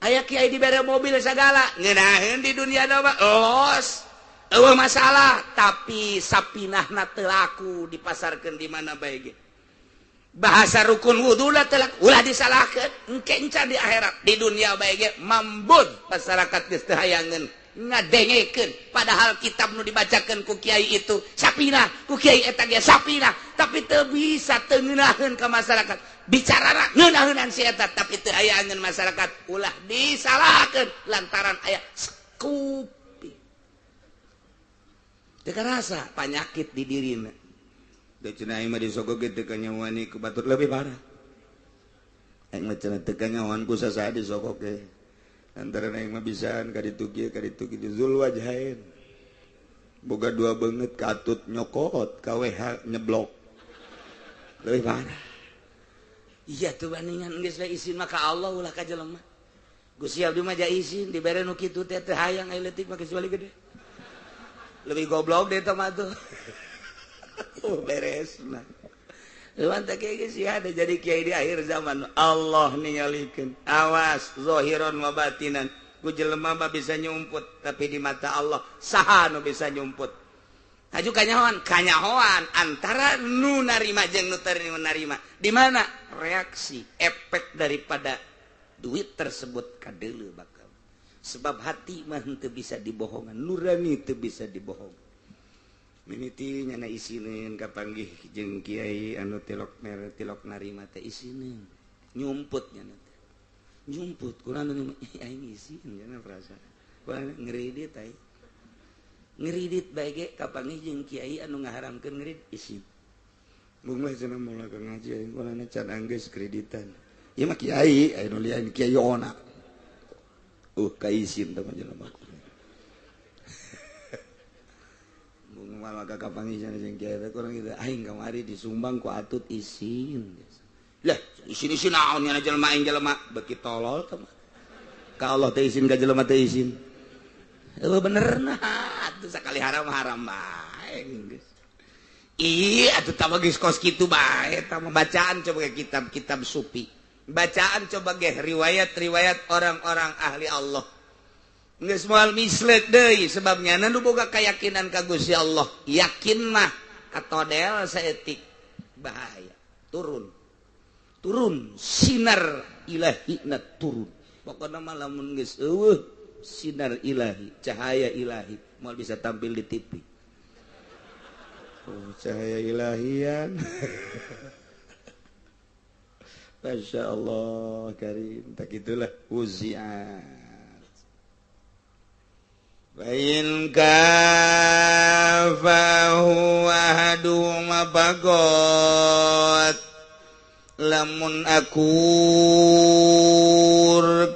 Aya kiai dibere mobil segala ngeunaheun di dunia mah los eueuh masalah, tapi sapinahna teu laku dipasarkeun di mana bae ge. Bahasa rukun wudu lah teu laku, ulah disalahkeun engke encan di akhirat. Di dunia bae ge mambud masyarakat geus teu hayangeun ngadengekeun, padahal kitab nu dibacakeun ku kiai itu sapinah, ku kiai eta ge sapinah, tapi teu bisa teu ngeunaheun ka masyarakat. Bicara ngeunaheun si eta tapi teu hayangeun masyarakat, ulah disalahkeun lantaran aya sekupi. Teu karasa panyakit di dirina. Da cenah aing mah disogok ge teu kanyawani ku batur lebih parah. Aing mah cenah teu kanyawan ku sasaha disogok ge. Antara aing mah bisaan ka ditu kieu ka ditu kieu zul wajhain. Boga dua beungeut katut nyokot ka WH nyeblok. Lebih parah. Iya tuh bandingan geus we isin mah ka Allah ulah ka jelema. Gusti abdi mah ja isin dibere nu kitu teh teu hayang aya leutik mah kecuali gede. Lebih goblok deh mah tuh. Oh, beres nah. Mantap geus ada jadi kiai di akhir zaman. Allah ningalikeun. Awas zahiran wa batinan. Ku jelema mah bisa nyumput tapi di mata Allah saha nu bisa nyumput. Haju kanyahoan, kanyahoan antara nu narima jeung nu teu narima. Di mana reaksi efek daripada duit tersebut kadeuleu bakal. Sebab hati mah henteu bisa dibohongan, nurani teu bisa dibohong. Mimiti nyana isineun kapanggih jeung kiai anu tilok mere tilok narima teh isineun. Nyumput nyana teh. Nyumput kurang nu aing isin nyana perasaan. Kurang ngeridit aing. Ngeridit bae ge kapanggih jeung kiai anu ngaharamkeun ngeridit isin. Mung lah cenah moal ka ngaji aing kulana can anggeus kreditan. Ieu mah kiai aya nu lian kiai ona. Ka isin teh mah jelema. Malah kakak panggil jeung kiai teh kurang gitu. Aing kamari disumbang ku atut isin. Lah, isin-isin naon nya jelema aing jelema beuki tolol teh mah. Ka Allah teh isin ka jelema teh isin. Eueuh bener nah atuh sakali haram-haram bae geus. Ih, atuh tah geus kos kitu bae tah bacaan coba ge kitab-kitab sufi. Bacaan coba ge riwayat-riwayat orang-orang ahli Allah. Geus moal mislek deui sebabnya nu boga keyakinan ka Gusti Allah. Yakin mah katodel saeutik bahaya. Turun. Turun sinar ilahi na turun. Pokona mah lamun geus eueuh sinar ilahi, cahaya ilahi moal bisa tampil di TV. Oh, cahaya ilahian. Masya Allah karim. Tak itulah uziat. Bain kafahu ahaduhuma bagot. Lamun akur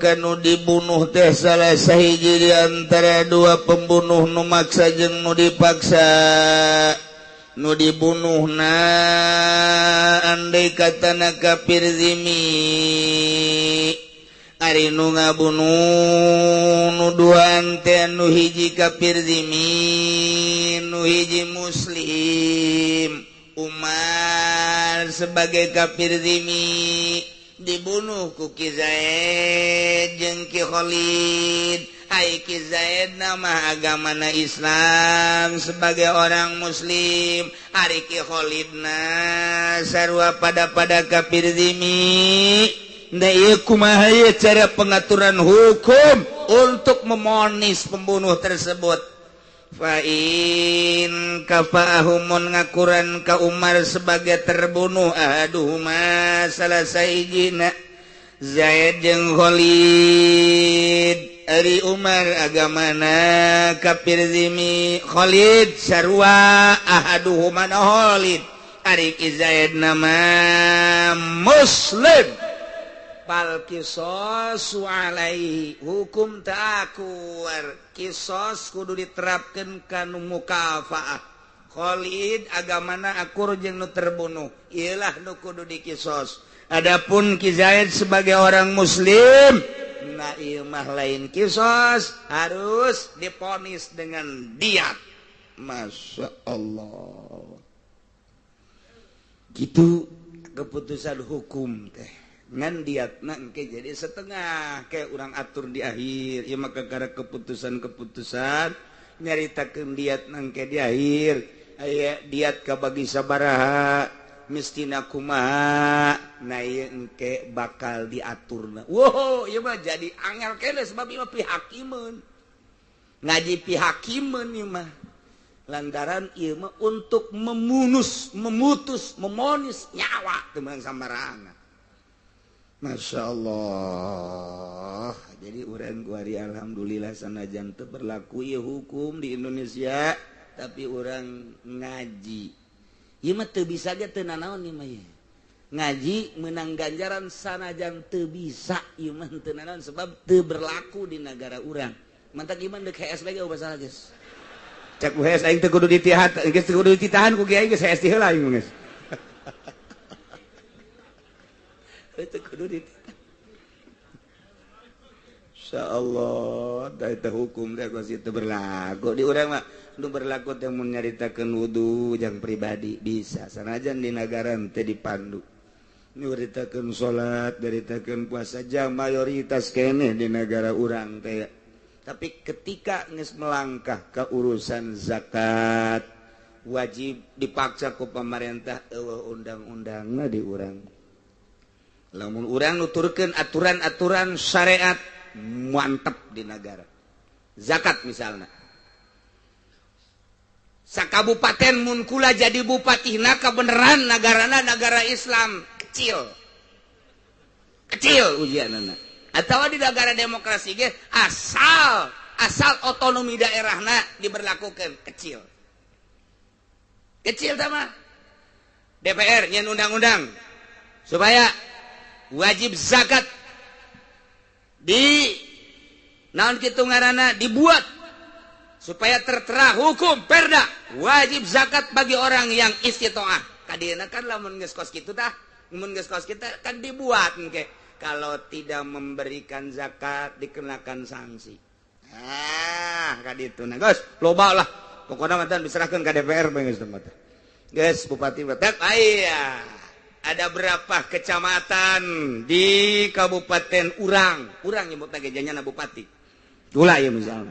kanu dibunuh teh salah sahiji di antara dua pembunuh nu maksa jeung nu dipaksa. Nu dibunuhna andai katana kafir zimi. Ari nu ngabunuh nu duaan teh nu hiji kafir zimi, nu hiji muslim. Umar sebagai kafir zimi dibunuh ku Ki Zaid jeung Ki Khalid. Ai Ki Zaid nama agamana Islam sebagai orang muslim, ari Ki Khalidna sarua pada kafir zimi. Nah, ieu kumaha ieu cara pengaturan hukum untuk memonis pembunuh tersebut? Fa in kafahumun ngakuran ka Umar sebagai terbunuh aduhuma salah saijina Zaid jeung Khalid. Ari Umar agamana kafir zimi, Khalid sarua ahaduhuma Khalid. Ari Zaid nama Muslim. Fal kisosu alaihi, hukum takuar kisos kudu diterapkan kanu mukafaah. Khalid agamana akur jeung nu terbunuh, iyalah nu kudu dikisos. Adapun Ki Zaid sebagai orang muslim, nah ieu mah lain kisos, harus diponis dengan diat. Masya Allah. Gitu keputusan hukum teh. Ngan diatna engke jadi setengah kayak urang atur di akhir. Ieu mah kakara keputusan-keputusan nyaritakeun diat nangke di akhir. Aya diat kabagi sabaraha, mistina kumaha, nah ieu engke bakal diaturna. Wow, ieu mah jadi angel keneh sebab ieu mah pihakimeun. Ngaji pihakimeun ieu mah. Lantaran ieu mah untuk memunus, memutus, memonis nyawa teu meunang sambarangan. Masya Allah. Jadi urang kuari alhamdulillah sanajan teu berlaku ieu hukum di Indonesia, tapi urang ngaji. Ieu mah teu bisa ge teu nanaon ieu mah ye. Ngaji menang ganjaran sanajan teu bisa ieu mah teu nanaon sebab teu berlaku di negara urang. Mantak ieu mah deuk HS lagi eueuh masalah geus. Cek HS aing teu kudu ditihat, geus teu kudu dititahan ku kiai geus HS ti heula aing geus. Teu kudu dititahan. Insyaallah da eta hukum teh geus teu berlaku di urang mah. Nu berlaku teh mun nyaritakeun wudu jang pribadi bisa sanajan di nagara teh dipandu. Nyaritakeun salat, nyaritakeun puasa jang mayoritas keneh di negara urang teh. Tapi ketika geus melangkah ke urusan zakat wajib dipaksa ku pemerintah eueuh undang-undangna di urang. Lamun urang nuturkeun aturan-aturan syariat mantep di negara. Zakat misalnya. Sakabupaten mun kula jadi bupatihna kabeneran nagarana negara Islam kecil. Kecil ujianana. Atau di negara demokrasi ge asal otonomi daerahna diberlakukan kecil. Kecil tah mah. DPR nyen undang-undang supaya wajib zakat di naon kitu ngaranna dibuat supaya tertera hukum perda wajib zakat bagi orang yang istitoah. Kadieuna kan lamun geus kos kitu tah, mun geus kos kitu kan dibuat engke kalau tidak memberikan zakat dikenakan sanksi. Ah, kaditu nah geus loba lah. Pokona mah diserahkeun ka DPR bae geus teh. Geus bupati mah aya. Ada berapa kecamatan di Kabupaten Urang? Urang nyebutna ge janyana bupati. Kula ieu misalna.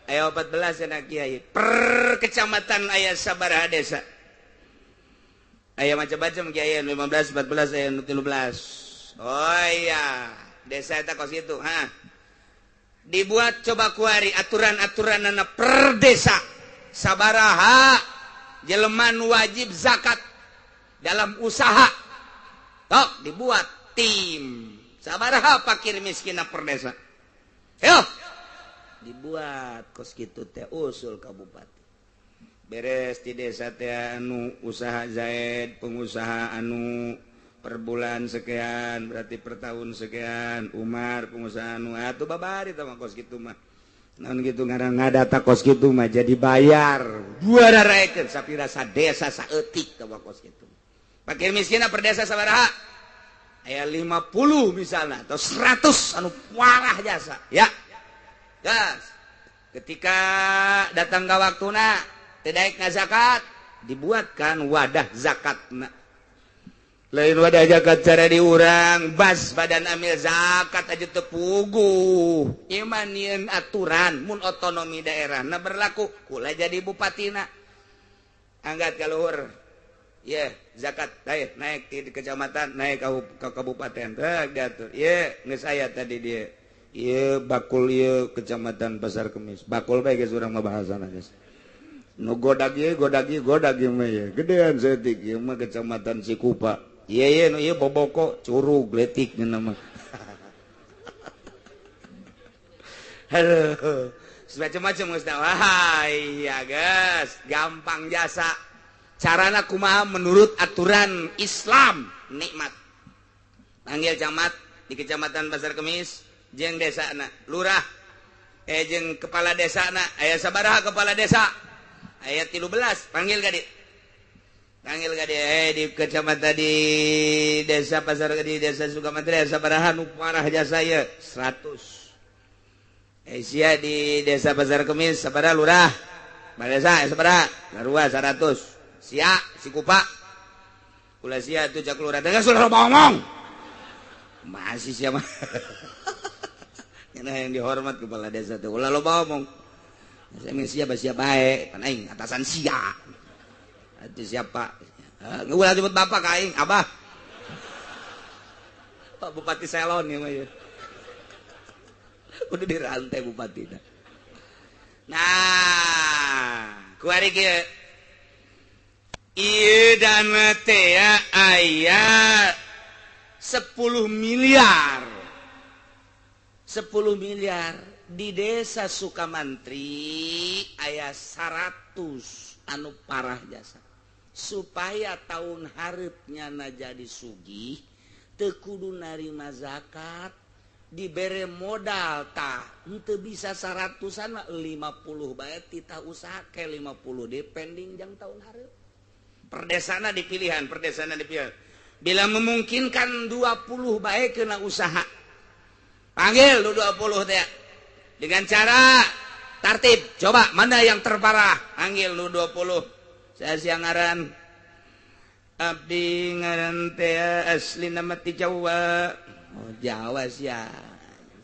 Aya 14 cenah kiai. Per kecamatan aya sabaraha desa? Aya macam-macam kiai 15, 14, aya 13. Oh iya, desa eta kos kitu, ha. Dibuat coba kuari aturan-aturanana per desa. Sabaraha jelema nu wajib zakat dalam usaha. Tok dibuat tim. Sabaraha fakir miskin per desa. Yo. Dibuat kos kitu teh usul ka bupati. Beres di desa teh anu usaha Zaid, pengusaha anu per bulan sekian, berarti per tahun sekian. Umar pengusaha anu atuh babari tah mah kos kitu mah. Naon kitu ngaran ngadata kos kitu mah jadi bayar. Dua raraekeun sapira sadesa saeutik tah mah kos kitu. Fakir miskin per desa sabaraha? Aya 50 misalnya atau 100 anu parah jasa, ya. Gas. Ketika datang ke waktuna tidak ngazakat, dibuatkan wadah zakatna. Lain wadah zakat cara diurang, bas badan amil zakat aja tepuguh. Iman aturan mun otonomi daerah na berlaku, kula jadi bupatina. Angkat ka luhur. Ye, zakat naik di kecamatan, naik ke kabupaten. Teh diatur. Ye, geus aya tadi dia. Ieu bakul ieu Kecamatan Pasar Kemis. Bakul bae geus urang mah bahasana geus. Nu godag ieu godag ieu godag ieu mah ieu. Gedean saeutik ieu mah Kecamatan Cikupa. Ieu ieu nu ieu boboko curug letik nya mah. Aduh, macam-macam geus dah. Wah, iya geus, gampang jasa. Carana kumaha menurut aturan Islam nikmat. Panggil camat di Kecamatan Pasar Kemis jeung desana, lurah jeung kepala desana, aya sabaraha kepala desa? Aya 13, panggil ka dieu. Panggil ka dieu di kecamatan di desa Pasar di desa Sukamantri aya sabaraha nu parah jasa ieu? 100. Sia di desa Pasar Kemis sabaraha lurah? Kepala desa sabaraha? Larua 100. Sia Sikupa. Ulah sia tuh cak lurah. Geus ulah loba omong. Masih sia mah. Yang dihormat kepala desa tuh ulah loba omong. Saya mah sia sia bae, pan aing atasan sia. Atuh siapa? Ulah nyebut bapak ka aing, abah. Pak Bupati Selon ya mah ya. Udah dirantai bupati. Nah, kuari kieu. Ieu dana teh aya 10 miliar. 10 miliar di desa Sukamantri aya 100 anu parah jasa. Supaya tahun hareupnya na jadi sugih teu kudu narima zakat. Dibere modal tah henteu bisa 100-an mah 50 bae titah usaha ke 50 depending jang tahun hareup. Perdesana dipilihan, perdesana dipilihan. Bila memungkinkan 20 bae kena usaha. Panggil lu 20 teh. Dengan cara tartib, coba mana yang terparah? Panggil lu 20. Saya siang ngaran abdi ngaran teh asli nama ti Jawa. Oh, Jawa sih ya.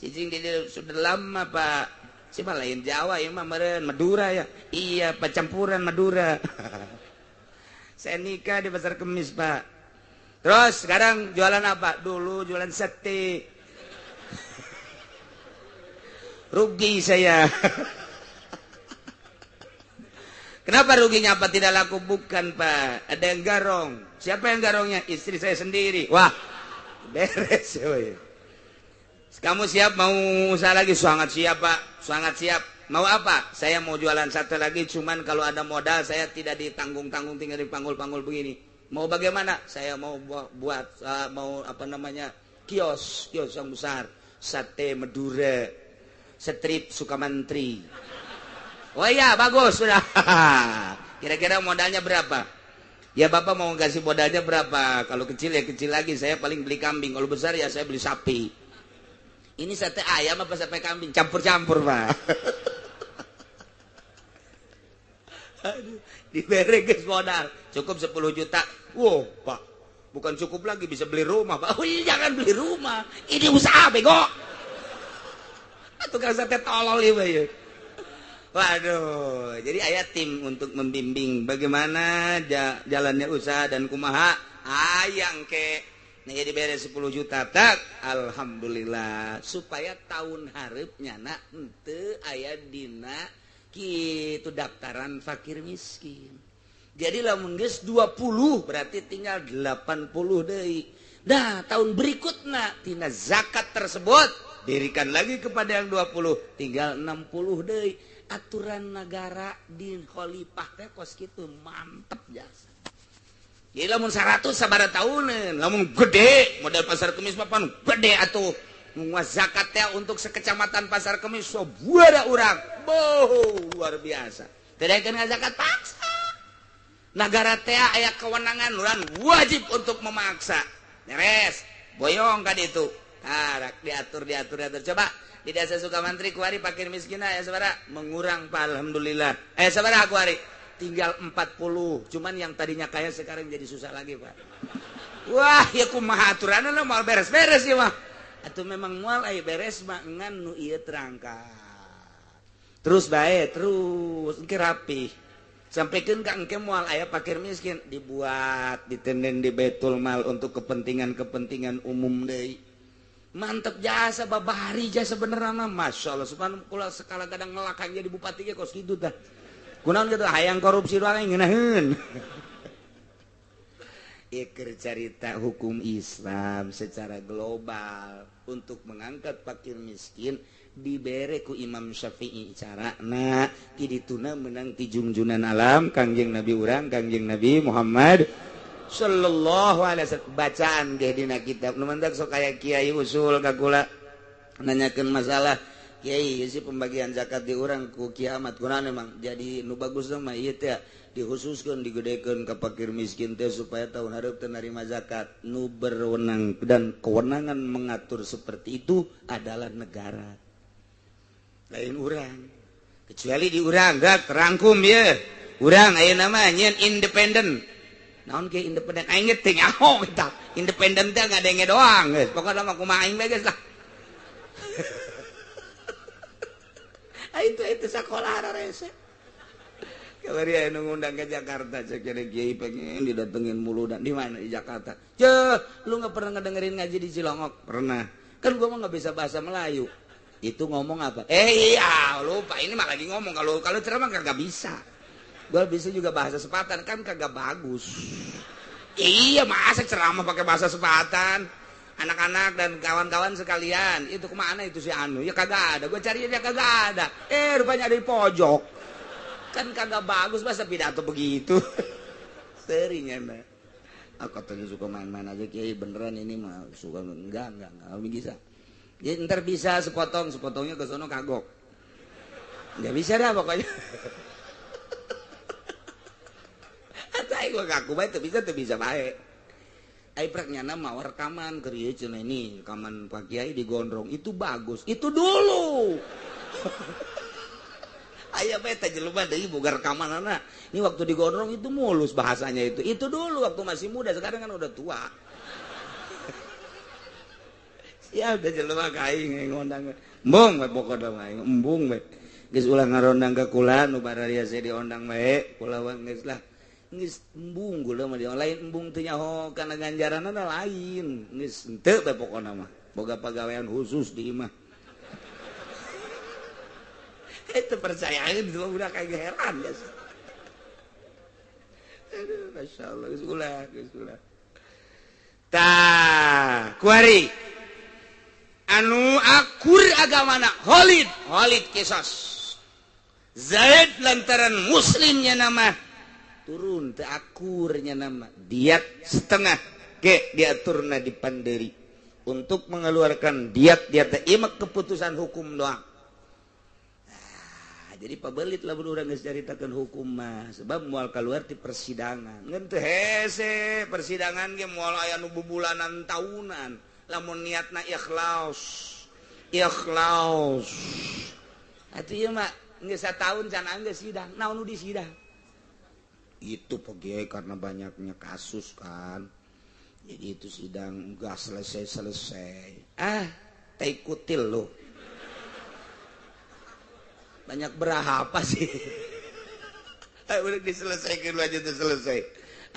Cicing dia sudah lama Pak. Siapa lain Jawa ya mah meureun Madura ya. Iya, Pak, campuran Madura. Saya nikah di Pasar Kemis, Pak. Terus sekarang jualan apa? Dulu jualan sate. Rugi saya. Kenapa ruginya apa tidak laku? Bukan, Pak. Ada yang garong. Siapa yang garongnya? Istri saya sendiri. Wah, beres ya. Kamu siap mau usaha lagi? Sangat siap, Pak. Sangat siap. Mau apa? Saya mau jualan sate lagi, cuman kalau ada modal saya tidak ditanggung-tanggung, tinggal dipanggul-panggul begini. Mau bagaimana? Saya mau buat mau apa namanya? Kios, kios yang besar. Sate Madura, strip Sukamantri. Oh iya, bagus sudah. Kira-kira modalnya berapa? Ya Bapak mau kasih modalnya berapa? Kalau kecil ya kecil lagi, saya paling beli kambing. Kalau besar ya saya beli sapi. Ini sate ayam apa sate kambing? Campur-campur, Pak. Aduh, diberi geus modal. Cukup 10 juta. Wow, Pak. Bukan cukup lagi, bisa beli rumah, Pak. Oh, iya, jangan beli rumah. Ini usaha, bego. Tukang sate tolol ieu ya. Waduh, jadi aya tim untuk membimbing bagaimana jalannya usaha dan kumaha ayang ke. Nah, jadi beres 10 juta tak, alhamdulillah supaya tahun hareupnya na henteu aya dina kitu daftaran fakir miskin. Jadi lamun geus 20 berarti tinggal 80 deui. Nah, tahun berikutna tina zakat tersebut dirikan lagi kepada yang 20, tinggal 60 deui. Aturan negara di khalifah teh kos kitu mantep jasa. Jadi lamun 100 sabaraha tahuneun, lamun gede modal Pasar Kemis mah pan gede atuh. Nguas zakat teh untuk sekecamatan Pasar Kemis so buara urang. Boh, luar biasa. Teu daekeun zakat paksa. Nagara teh aya kewenangan urang wajib untuk memaksa. Beres, boyong ka ditu. Tarak diatur diatur diatur. Coba di desa Sukamantri kuari fakir miskin aya sabaraha? Mengurang Pak, alhamdulillah. Aya sabaraha kuari? Tinggal 40. Cuman yang tadinya kaya sekarang jadi susah lagi, Pak. Wah, ya kumaha aturanna moal beres-beres ieu mah. Atuh memang moal aya beres mah ngan nu ieu terangkat. Terus bae, terus engke rapih. Sampaikan ka engke moal aya fakir miskin dibuat ditenden di Baitul Mal untuk kepentingan-kepentingan umum deui. Mantep jasa babari jasa bener mah Masya Allah subhanallah kula sekala kadang ngelakang jadi bupati ge kos kitu tah. Kunaon kitu hayang korupsi doang ngeunaheun. Ieu carita hukum Islam secara global untuk mengangkat fakir miskin dibere ku Imam Syafi'i carana kidituna menang ti jungjunan alam Kangjeng Nabi urang Kangjeng Nabi Muhammad sallallahu alaihi wasallam. Bacaan ge dina kitab nu mantak sok aya kiai usul ka kula nanyakeun masalah kiai si pembagian zakat di urang ku kiamat kunaon emang jadi nu bagus mah ieu teh dikhususkan digedekeun ka fakir miskin teh supaya tahun hareup teu narima zakat. Nu berwenang dan kewenangan mengatur seperti itu adalah negara, lain urang. Kecuali di urang gak terangkum ya urang ayeuna mah nyieun independen. Naon ge independen aing ge teu nyaho eta independen teh ngadenge doang geus pokona mah kumaha aing bae geus lah. Itu sekolah rese. Kamari aya nu ngundang ke Jakarta, cek kiai pengen didatengin mulu dan di mana di Jakarta. Ceh, lu nggak pernah ngedengerin ngaji di Cilongok? Pernah. Kan gua mah nggak bisa bahasa Melayu. Itu ngomong apa? Iya, lupa. Ini mah lagi ngomong. Kalau ceramah kagak bisa. Gua bisa juga bahasa Sepatan kan kagak bagus. Iya, masa ceramah pakai bahasa Sepatan? Anak-anak dan kawan-kawan sekalian, itu kemana itu si Anu? Ya kagak ada, gue cari dia kagak ada. Rupanya ada di pojok. Kan kagak bagus masa pidato begitu. Sering emang. Aku katanya suka main-main aja kiai, beneran ini mah suka enggak bisa. Ya ntar bisa sepotong, sepotongnya ke sono kagok. Enggak bisa dah pokoknya. Atau gue ngaku bae teu bisa bae. Ai prak nyana mau rekaman keur ieu cenah ini, rekaman Pak Kiai digondrong itu bagus. Itu dulu. Aya bae teh jelema deui boga rekamanana. Ini waktu digondrong itu mulus bahasanya itu. Itu dulu waktu masih muda, sekarang kan udah tua. Ya udah jelema ka aing ngondang. Embung we pokona mah aing embung we. Geus ulah ngarondang ka kula nu bararia saya diondang bae, kula geus lah. Geus embung gula mah lain embung teu nyaho kana ganjaranna lain. Geus henteu bae pokona mah. Boga pagawean khusus di imah. Itu percayaan itu udah kayak heran ya. Aduh, Masya Allah, geus ulah, geus ulah. Tah, kuari anu akur agamana Khalid, Khalid kisos. Zaid lantaran muslimnya nama turun teu akurnya nama diat setengah ge diaturna di panderi untuk mengeluarkan diat diat teh ieu keputusan hukum doang. Jadi pabelit lah urang geus caritakeun hukum mah sebab moal kaluar ti persidangan. Ngan teu hese persidangan ge moal aya nu bubulanan tahunan. Lamun niatna ikhlas. Ikhlas. Atuh ieu mah geus sataun can geus sidang. Naon nu disidang? Itu pege karena banyaknya kasus kan. Jadi itu sidang enggak selesai-selesai. Ah, tai kutil lo. Banyak berapa sih? Udah diselesaikan aja tuh selesai.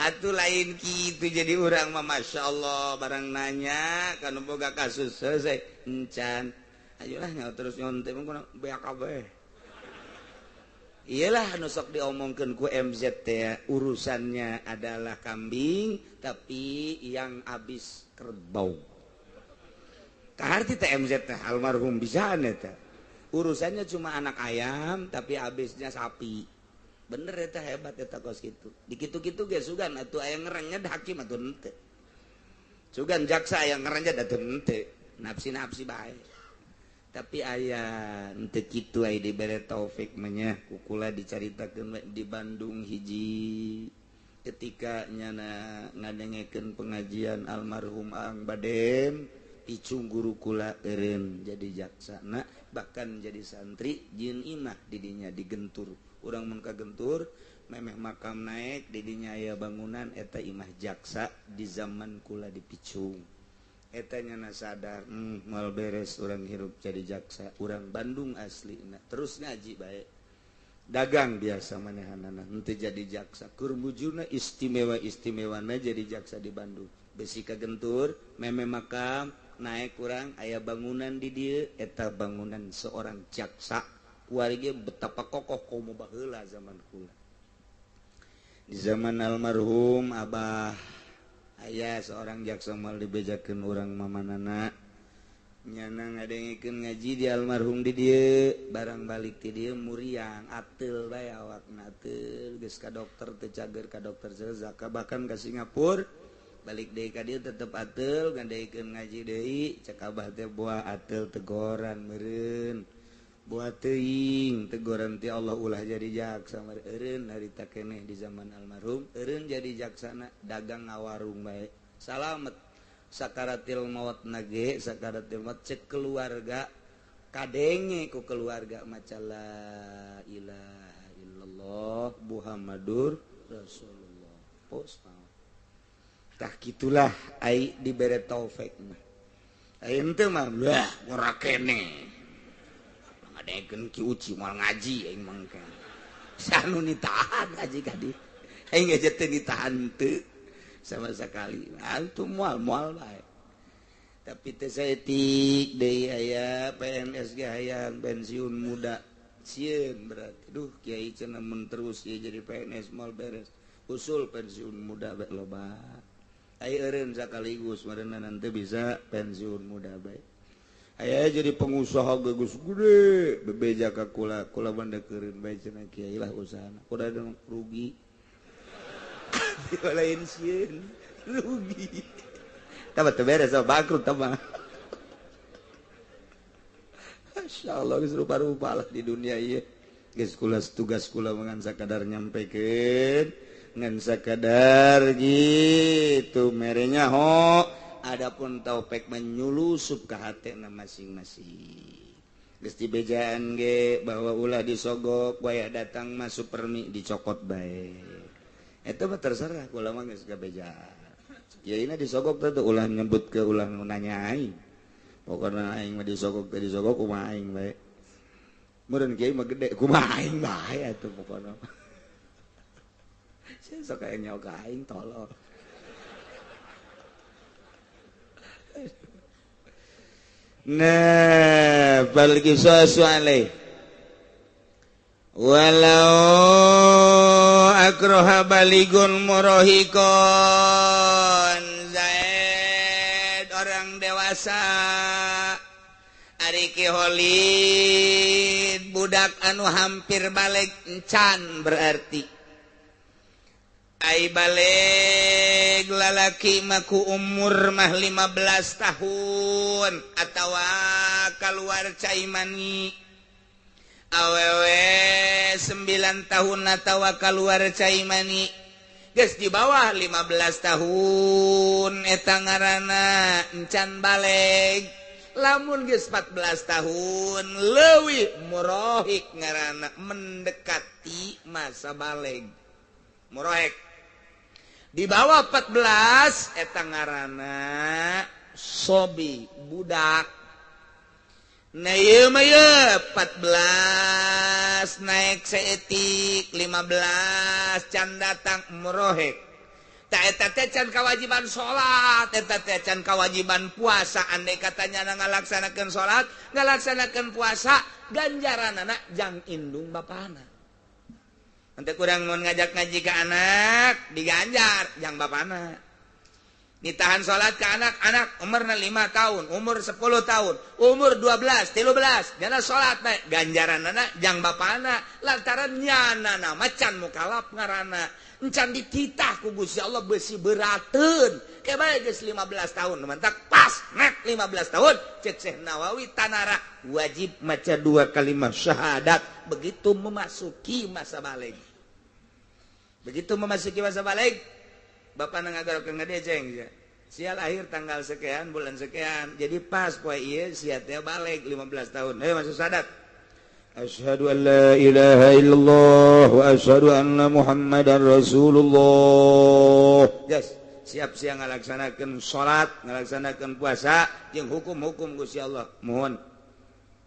Atuh lain gitu jadi orang mah Masya Allah barang nanya kan boga kasus selesai encan. Ayolah nyawa terus nyontek mah BAKB. Iyalah anu sok diomongkeun ku MZ teh urusannya adalah kambing tapi yang habis kerbau. Kaharti teh MZ teh almarhum bisaan eta. Urusannya cuma anak ayam tapi habisnya sapi. Bener eta hebat eta kos kitu. Dikitu-kitu ge sugan atuh aya ngerenyed hakim atuh henteu. Sugan jaksa aya ngerenyed atuh henteu. Nafsi-nafsi bae. Tapi aya henteu kitu aya dibere taufik mah nya kukula dicaritakeun di Bandung hiji ketika nyana ngadengekeun pengajian almarhum Ang Badem picung guru kula eureun jadi jaksana bahkan jadi santri jieun imah didinya digentur urang mun kagentur memeh makam naik didinya aya bangunan eta imah jaksa di zaman kula dipicung eta nyana sadar moal beres urang hirup jadi jaksa urang Bandung aslina terus ngaji bae dagang biasa manehanana henteu jadi jaksa keur mujurna istimewa-istimewana jadi jaksa di Bandung besi kagentur meme makam Naik kurang aya bangunan di dieu eta bangunan seorang jaksa. Kuari ge betapa kokoh komo baheula zaman kula. Di zaman almarhum abah aya seorang jaksa mal dibejakeun urang mamanana. Nyana ngadengikeun ngaji di almarhum di dieu, barang balik ti dieu muriang ateul bae awakna ateul geus ka dokter teu cager ka dokter zaka bahkan ka Singapura balik deui ka dieu tetep ateul ngadengikeun ngaji deui cek abah teh buah ateul tegoran meureun buah teuing tegoran ti Allah ulah jadi jaksa meureun harita keneh di zaman almarhum eureun jadi jaksana dagang ngawarung bae salamet sakaratil maut nage sakaratil maut cek keluarga kadenge ku keluarga maca la ilaha illallah Muhammadur Rasulullah pos maut tah kitulah ai dibere taufik mah ai henteu mah wah ora kene ngadengekeun Ki Uci moal ngaji aing mah sanu nitahan ngaji ka dieu aing ge teu nitahan teu sama sekali antum moal moal bae tapi teh saeutik deui aya PNS ge hayang pensiun muda sieun berarti duh kiai cenah mun terus ieu jadi PNS moal beres usul pensiun muda bae loba ai eureun sakaligus meureunna nanti bisa pensiun muda bae aya jadi pengusaha geus gede bebeja ka kula kula bandekeureun bae cenah kiai lah usahana kuda rugi lain sieun rugi tambah teu beres bangkrut tambah. Insyaallah geus rupa-rupa lah di dunia ieu geus kula tugas kula ngan sakadar nyampekeun ngan sakadar gitu merenya ho adapun taufik menyulusup ka hatena masing-masing geus dibejaan ge bahwa ulah disogok wayah datang mah supermi dicokot bae eta mah terserah kula mah geus kabejaan kiaina disogok teh ulah nyebut ke ulah nanya aing pokona aing mah disogok teh disogok kumaha aing bae meureun kiai mah gede kumaha aing bae atuh pokona sia sok aya nyaho ka aing tolol. Nah bal qisasu alaih walau akroha baligun murohikon zaid orang dewasa ari Ki Holid budak anu hampir balik encan berarti ai balik lalaki maku umur mah 15 tahun atawa keluar cai mani awewe 9 tahun atawa keluar cai mani geus di bawah 15 tahun eta ngaranna encan baleg lamun geus 14 tahun leuwih murohik ngaranna mendekati masa baleg murohik di bawah 14 eta ngaranna sobi budak. Nah ieu mah ye 14 naik saeutik 15 can datang murohek. Ta eta teh can kewajiban salat, eta teh can kewajiban puasa. Andai katanya ngalaksanakeun salat, ngalaksanakeun puasa, ganjaranana jang indung bapana. Nanti kurang mun ngajak ngaji ke anak, diganjar jang bapana. Ditahan salat ke anak-anak umurna 5 tahun, umur 10 tahun, umur 12, 13, nyana salat bae ganjaranana jang bapana lantaran nyana macan mukalaf ngaranna. Encan dititah ku Gusti Allah besi berateun. Ke bae geus 15 tahun, mantak pas nek 15 tahun cek Syekh Nawawi tanara wajib maca 2 kalimat syahadat begitu memasuki masa balig. Begitu memasuki masa balig bapak ngagarokeun ngedeceng ya. Sial akhir tanggal sekian bulan sekian. Jadi pas poe ieu sia teh balik 15 tahun. Ayo masuk sadat. Asyhadu an la ilaha illallah wa asyhadu anna Muhammadar Rasulullah. Yes, siap sia ngalaksanakeun salat, ngalaksanakeun puasa jeung hukum-hukum Gusti Allah. Mohon.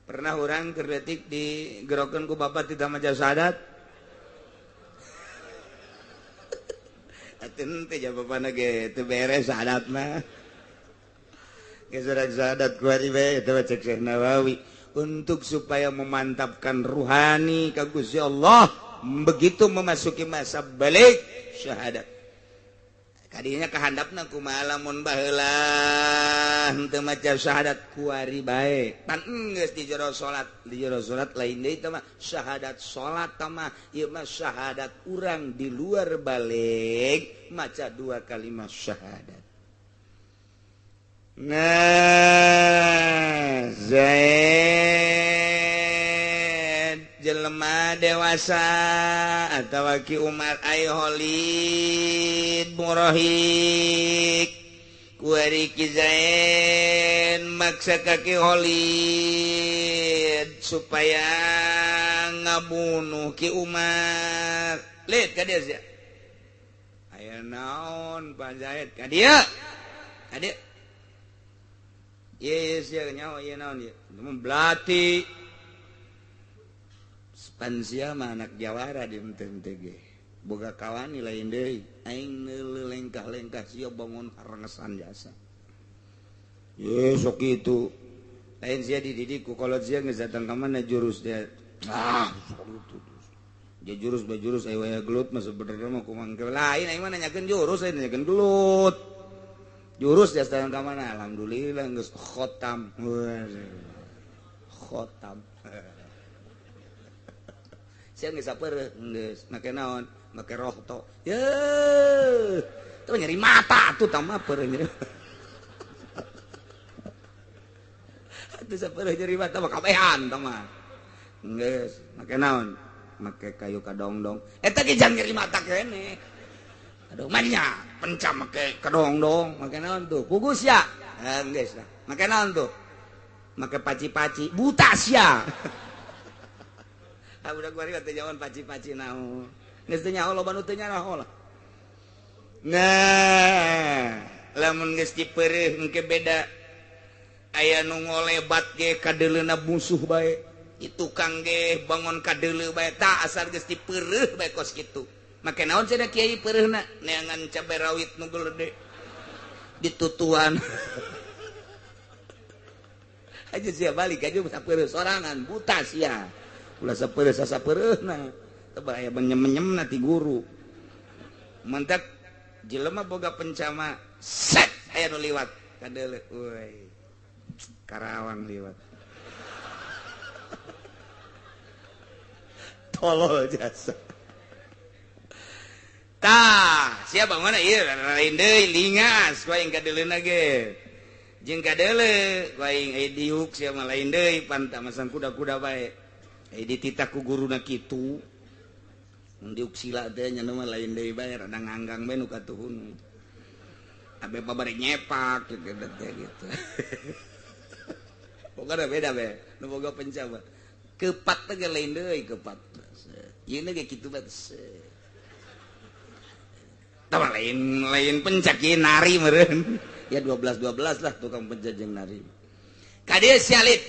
Pernah urang keur leutik digerokeun ku bapak tidak maca syahadat? Atuh teh jabapana ge teu beres adatna. Geus urang syahadat kuari bae eta cek Syekh Nawawi untuk supaya memantapkan ruhani ka Gusti Allah begitu memasuki masa balik syahadat. Kadinya kahandapna kumaha lamun baheula henteu maca syahadat kuari bae. Pan geus di jero salat, di jero salat lain deui teh mah syahadat salat teh mah ieu mah syahadat urang di luar balik maca dua kalimat syahadat. Nah, Zaid jelema dewasa atawa Ki Umar ay Khalid murahik kuari Ki Zaid maksa ka Ki Khalid supaya ngabunuh Ki Umar. Lihat ka dia sia. Aya naon Pak Zaid ka dia? Ka dia. Ye sia nyawa ieu naon ieu? Belati. Pansia mah anak jawara di henteu ge. Boga kawani lain deui. Aing neuleuh lengkah-lengkah sia bangun harengesan jasa. Ye sok kitu. Lain sia dididik ku kolot sia geus datang ka mana jurus dia. Ah, sok kitu. Dia jurus ba jurus aya waya gelut mah sebenarnya mah kumaha lain aing mah nanyakeun jurus lain nanyakeun gelut. Jurus dia datang ka mana? Alhamdulillah geus khotam. Khotam. Sia geus sapeureuh geus make naon? Make rohto. Ye. Teu nyeri mata atuh tah mah peureuh nyeri. Atuh sapeureuh nyeri mata mah kabehan tah mah. Geus make naon? Make kayu kadongdong. Eta ge jang nyeri mata keneh. Aduh manya pencam make kadongdong, make naon tuh? Pugus ya. Geus lah. Make naon tuh? Make paci-paci, buta sia. Ah budak kuari teh jawan paci-paci naon. Geus teu nyaho loba nu teu nyaho lah. Nah, lamun geus dipeureuh engke beda. Aya nu ngolebat ge kadeuleuna musuh bae. Tukang ge bangun kadeuleu bae tah asal geus dipeureuh bae kos kitu. Make naon cenah kiai peureuhna? Neangan cabe rawit nu gede ditutuan. Aja sia balik aja sapeureuh sorangan buta sia. Ulah sapeureuh sasapeureuhna. Teu aya menyem-menyemna ti guru. Mentak jelema boga pencama set aya nu liwat kadeuleu. Euy. Karawang liwat. Tolol jasa. Tah, sia bangunna ieu lain deui lingas ku aing kadeuleuna ge. Jeung kadeuleu ku aing aya diuk sia mah lain deui panta masang kuda-kuda bae. Aya dititah ku guruna kitu. Mun diuk sila teh nya mah lain deui bae rada nganggang bae nu katuhun. Abe babari nyepak gitu teh gitu. Pokona beda bae nu boga pencama. Kepat teh lain deui kepat. Ieu ge kitu bae. Tah lain lain pencak ieu nari meureun. Ya 12 12 lah tukang pencak jeung nari. Ka dieu sialit.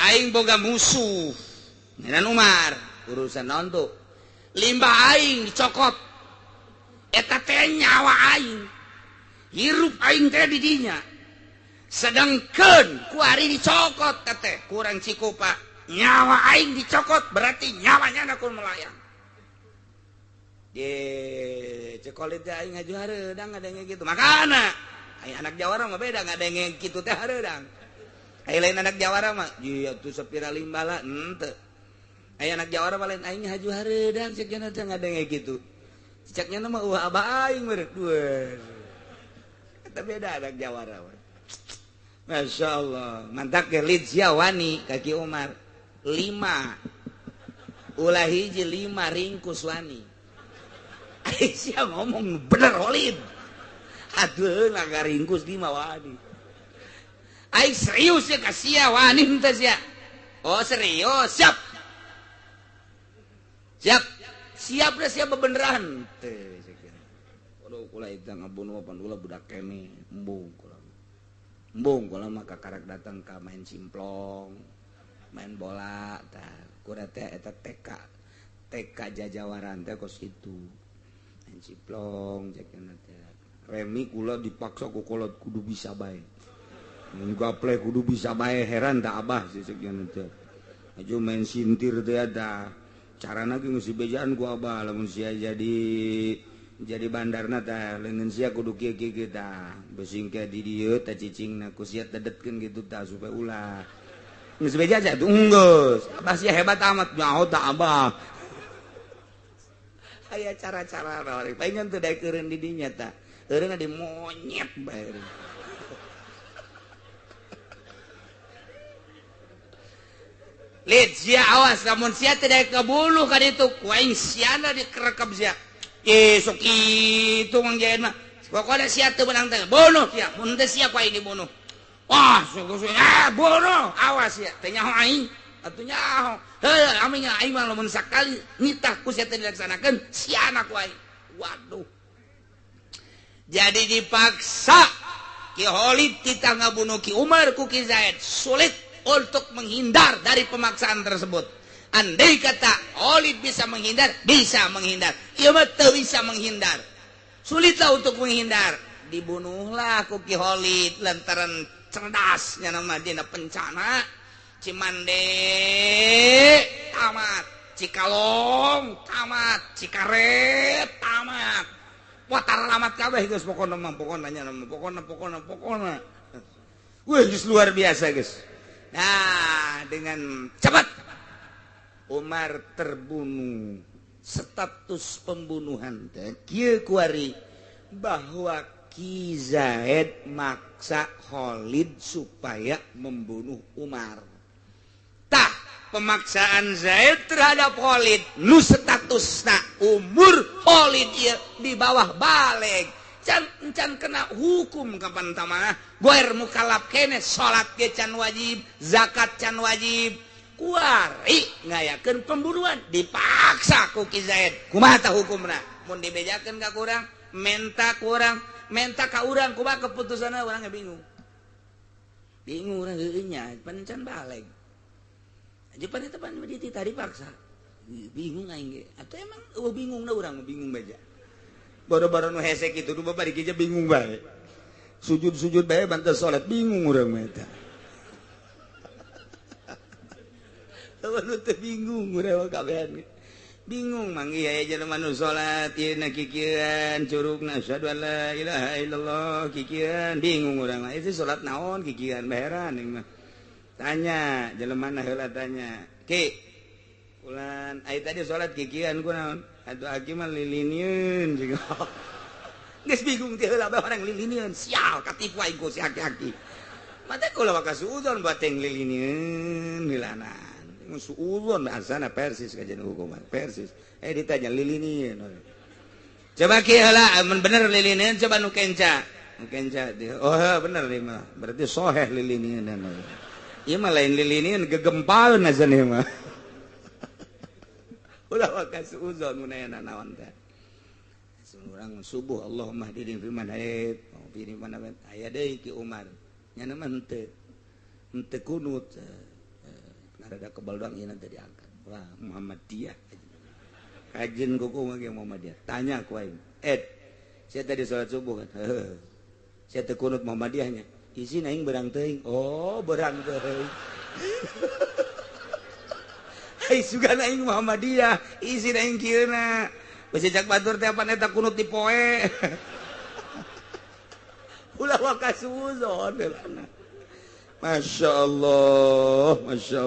Aing boga musuh. Ngenan Umar, urusan naon tuh? Limbah aing dicokot. Eta teh nyawa aing. Hirup aing teh di dinya. Sedangkeun ku ari dicokot teh kurang cikupa. Nyawa aing dicokot berarti nyawanya ku melayang. Ye, cekolit teh aing ngaju hareudang ngadenge kitu. Makana aing anak jawara mah beda ngadenge kitu teh hareudang. Aing lain anak jawara mah, ieu tuh sapira limbala henteu. Aing anak jawara mah lain aing haju hareudang cek nya teh ngadenge kitu. Cek nya mah eueuh abah aing meureun. Eta beda anak jawara mah. Masya Allah, mantak ge lid sia wani ka Ki Umar. 5 ulah hiji 5 ringkus wani. Aisyah ngomong bener Khalid. Aduh naga ringkus 5 wani. Aing serius ya ka sia wani henteu sia. Oh serius, siap. Siap. Siap dah siap bebeneran. Teu Aduh kula eta ngabunuh pan ulah budak kene embung kula. Embung kula mah kakarak datang ka main simplong, main bola tah. Kura teh eta TK. TK jajawaran teh kos kitu. Main simplong cek teh. Remi kula dipaksa ku kolot kudu bisa bae. Mun gaple kudu bisa bae heran tak abah sih sekian teh. Aju main sintir teh ada. Carana ge geus dibejaan ku abah lamun sia jadi bandarna tah leungeun sia kudu kieu kieu tah. Besing ke di dieu tah cicingna ku sia tedetkeun kitu tah supaya ulah. Geus beja aja tuh geus. Abah sia hebat amat nyaho tah abah. Aya cara-cara palingan teu daek eureun di dinya tah. Eureunna di monyet bae. Lid sia awas lamun sia teu daek kabunuh ka ditu ku aing siana dikerekep sia. Sok kitu Mang Jaen mah. Pokona sia teu meunang teh bunuh sia. Mun teu sia ku aing dibunuh. Wah, sok bunuh awas sia teu nyaho aing. Atuh nyaho. Heuh, aming aing mah lamun sakali nitah ku sia teu dilaksanakeun siana ku aing. Waduh. Jadi dipaksa Ki Khalid kita ngabunuh Ki Umar ku Ki Zaid. Sulit untuk menghindar dari pemaksaan tersebut. Andai kata Khalid bisa menghindar, bisa menghindar. Ieu mah teu bisa menghindar. Sulitlah untuk menghindar. Dibunuhlah ku Ki Khalid lantaran cerdasnya nama dina pencana. Cimande tamat, Cikalong tamat, Cikaret tamat. Watar lamat kabeh geus pokona mah pokona nya pokona pokona pokona. Wah geus luar biasa geus. Nah, dengan cepat Umar terbunuh. Status pembunuhan teh kieu kuari bahwa Ki Zaid maksa Khalid supaya membunuh Umar. Tah, pemaksaan Zaid terhadap Khalid nu statusna umur Khalid ieu di bawah baleg. Can kena hukum kapan tamah goer mukalaf kene salat ge can wajib, zakat can wajib. Kuari ngayakeun pembunuhan dipaksa ku Ki Zaid. Kumaha tah hukumna? Mun dibejakeun ka kurang, menta kurang, menta ka urang kumaha keputusanna urang ge bingung. Bingung urang heueuh nya, pan can baleg. Aja pan eta pan dititah dipaksa. Bingung aing ge. Atuh emang eueuh bingungna urang bingung bae. Boro-boro nu hese kitu nu bari ge bingung bae. Sujud-sujud bae bantes salat bingung urang mah eta. Nu teu bingung urang kabehan. Bingung mang ieu aya jelema nu salat ieu na kikieuan curugna asyhadu an la ilaha illallah kikieuan bingung urang mah. Itu salat naon kikieuan baheran ieu mah. Tanya jelema na heula tanya. Ki ulan ai tadi salat kikieuan kunaon? Atuh aki mah lilinieun juga. Geus bingung teh heula bae orang lilinieun. Sial katipu aing ku si aki-aki. Mata kula waka suudzon bateng lilinieun heulana. Mun suudzon asana persis kajian hukuman persis. Ditanya lilinieun. Coba ki heula mun bener lilinieun coba nu kenca. Nu kenca oh bener ieu mah. Berarti soheh lilinieun. Ieu mah lain lilinieun gegempal azan ieu mah. Ulah waka suuzon mun aya naon teh. Urang subuh Allahumma hdini fi man hadait, wa fi man hadait. Aya deui Ki Umar. Nya mah henteu. Henteu kunut. Rada kebal doang ieu nanti diangkat. Wah, Muhammadiyah. Kajen kuku mah ge Muhammadiyah. Tanya ku aing. Saya tadi salat subuh kan. Heuh. Saya teu kunut Muhammadiyahnya. Izin aing berang teuing. Oh, berang teuing. Ai sugan aing Muhammadiyah, izin aing kieuna. Besi cak batur teh apan eta kunut di poe. Ulah waka suuzon heulana. Masya Allah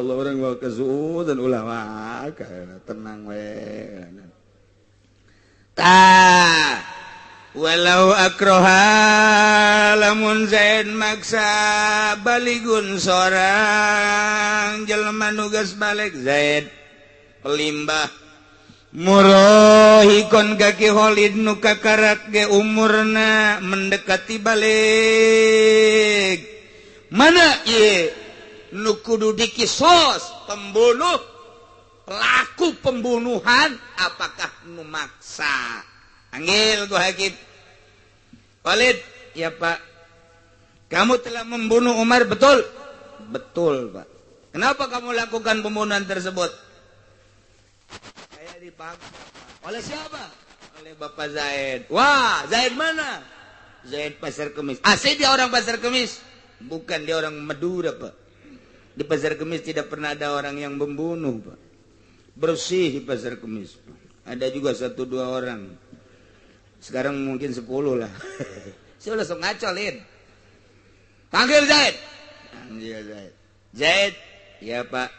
orang waka suuzon ulah waka tenang we. Ta walau akroha lamun Zaid maksa baligun sorang jelema nu geus balik Zaid pelimbah murohikon kaki Khalid nu kakarak ge umurna mendekati balik. Mana ieu nu kudu dikisos pembunuh pelaku pembunuhan apakah nu maksa? Panggil ku hakim. Khalid, ya Pak. Kamu telah membunuh Umar, betul? Betul, Pak. Kenapa kamu lakukan pembunuhan tersebut? Saya dipaksa. Oleh siapa? Oleh Bapak Zaid. Wah, Zaid mana? Zaid Pasar Kemis. Asli dia orang Pasar Kemis. Bukan dia orang Madura, Pak. Di Pasar Kemis tidak pernah ada orang yang membunuh, Pak. Bersih di Pasar Kemis. Ada juga 1-2 orang. Sekarang mungkin 10 lah. Saya langsung ngacolin. Panggil Zaid. Panggil Zaid. Zaid, ya Pak.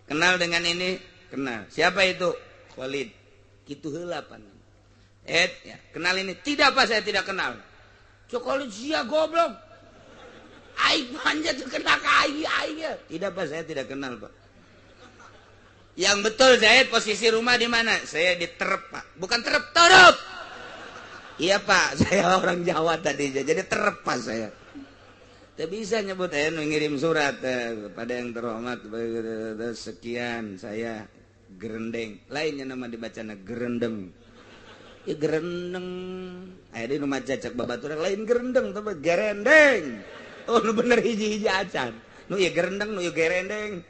Kenal dengan ini? Kenal. Siapa itu? Khalid. Kitu heula pan. Ya, kenal ini? Tidak Pak, saya tidak kenal. Cok Khalid sia goblok. Aing manja tuh kena ka aing aing. Tidak Pak, saya tidak kenal Pak. Yang betul Zaid, posisi rumah di mana? Saya di Terep Pak. Bukan Terep, Terep. Iya Pak, saya orang Jawa tadi, jadi Terep Pak saya. Tak bisa nyebut ngirim surat pada yang terhormat sekian saya gerendeng. Lainnya nama dibacana gerendeng. Ya gerendeng. Aya di nu maca cek babaturan lain gerendeng tapi gerendeng. Oh nu bener hiji-hiji acan. Nu ieu gerendeng, nu ieu gerendeng.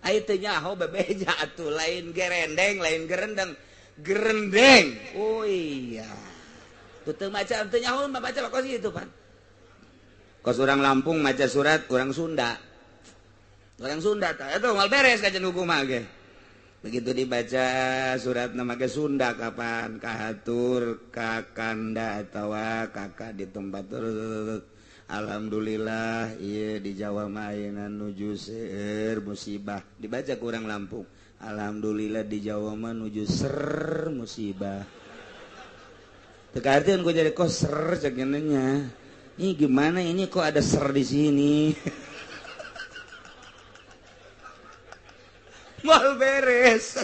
Aya teu nyaho bebeja atuh lain gerendeng, lain gerendeng. Gerendeng. Oh iya. Tuh teu maca teu nyaho mah baca kos kitu pan. Kos orang Lampung maca surat orang Sunda. Orang Sunda tah eta moal beres kajian hukum mah ge. Begitu dibaca surat nama ke Sunda kapan kahatur kakanda atawa kakak di tempat alhamdulillah iya di Jawa mah ayeuna nuju seueur musibah dibaca kurang Lampung alhamdulillah di Jawa mah nuju ser musibah teu kaartieun ku jadi kok ser cek nya ini gimana ini kok ada ser di sini. Mal beres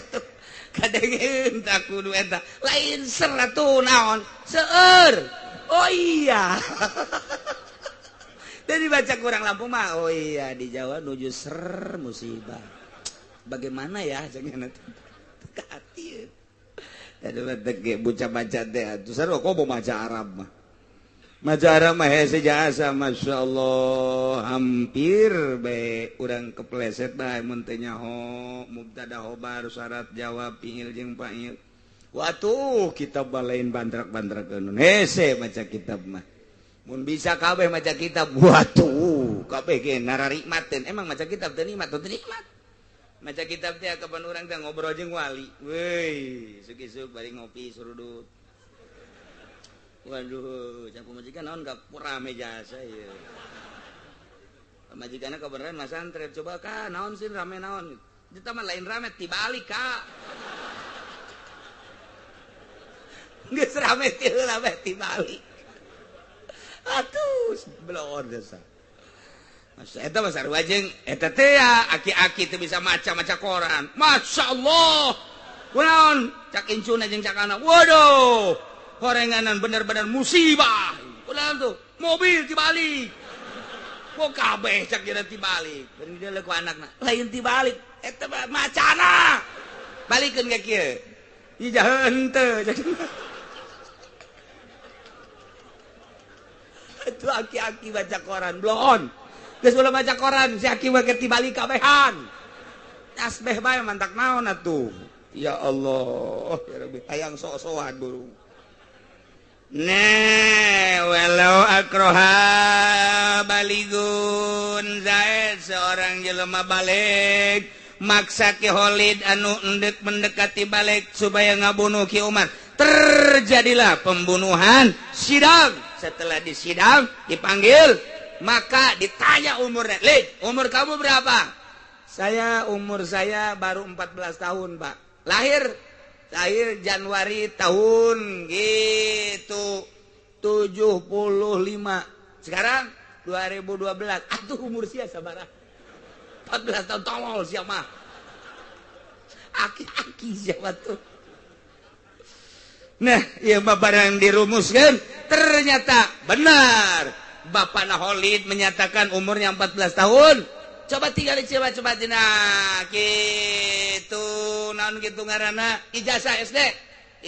kadengin tak kudu eta lain ser atuh naon seueur. Oh iya. Jadi baca kurang Lampung mah oh iya di Jawa nuju ser musibah. Bagaimana ya jangan teu kaartieun. Tadi mah bocah baca teh atuh sarua komo maca Arab mah. Maca Arab mah hese jasa masyaallah hampir bae urang kepleset bae mun teu nyaho mubtada khobar syarat jawab fiil jeung fa'il. Watuh kitab lain bantrak-bantrakeun hese maca kitab mah. Mun bisa kabeh maca kitab watuh kabeh ge nararikmateun. Emang maca kitab teu nikmat teu nikmat. Maca kitab teh kapan urang teh ngobrol jeung wali. Weuy, isuk-isuk bari ngopi surudut. Waduh, cak pamajikan naon ka rame jasa ieu. Pamajikanna kabeneran masantren, coba ka naon sih rame naon. Eta mah lain rame tibalik ka. Geus rame ti heula bae tibalik. Atuh, belon desa. Masa eta mah sarua jeung eta teh ya aki-aki teu bisa maca-maca koran. Masyaallah. Kunaon? Cak incuna jeung cak anak. Waduh. Horenganan bener-bener musibah. Ulah tuh, mobil dibalik. Kok kabeh cak kira dibalik. Bari dia ku anakna. Lain dibalik, eta macana. Balikeun ka kieu. Ieu henteu. Itu aki-aki baca koran, bloon. Geus ulah baca koran, si aki mah dibalik kabehan. Tasbih bae mantak naon atuh. Ya Allah, ya Rabbi, hayang sok-sokan burung. Nah, walau akroha baligun Zaid seorang jelema balik maksa Ki Khalid anu endek mendekati balik supaya ngabunuh Ki Umar. Terjadilah pembunuhan sidang. Setelah disidang dipanggil maka ditanya umurnya. Lid, umur kamu berapa? Saya umur saya baru 14 tahun, Pak. Lahir Januari tahun gitu 75. Sekarang 2012. Atuh umur sia sabaraha? 14 tahun tolol sia mah. Aki-aki siapa tuh. Nah, ieu mah barang dirumuskeun ternyata benar. Bapak Khalid menyatakan umurnya 14 tahun. Coba tinggal coba dina gitu naon gitu ngaranna ijazah SD.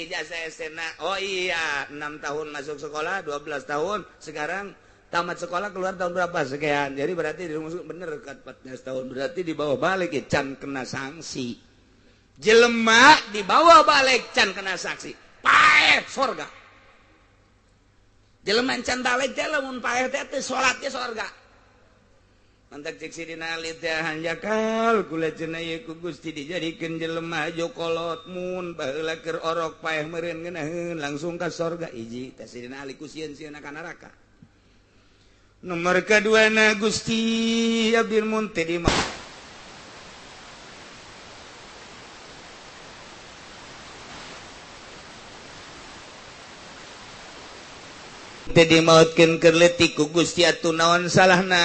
Ijazah SD na. Oh iya, 6 tahun masuk sekolah, 12 tahun. Sekarang tamat sekolah keluar tahun berapa sekian. Jadi berarti dirumuskeun bener kan 14 tahun. Berarti dibawa balik ya, can kena sanksi. Jelema dibawa balik can kena sanksi. Paeh sorga. Jelema can balik teh lamun paeh teh salat ge sorga. Mantak cek Sidina Ali teh hanjakal kula cenah ieu ku Gusti dijadikeun jelema hajo kolot mun baheula keur orok paeh meureun ngeunaheun langsung ka sorga hiji teh Sidina Ali ku sieun-sieunna ka neraka. Nomor kadua na Gusti abdi mun teh di dimautkeun keur leutik ku Gusti atuh naon salahna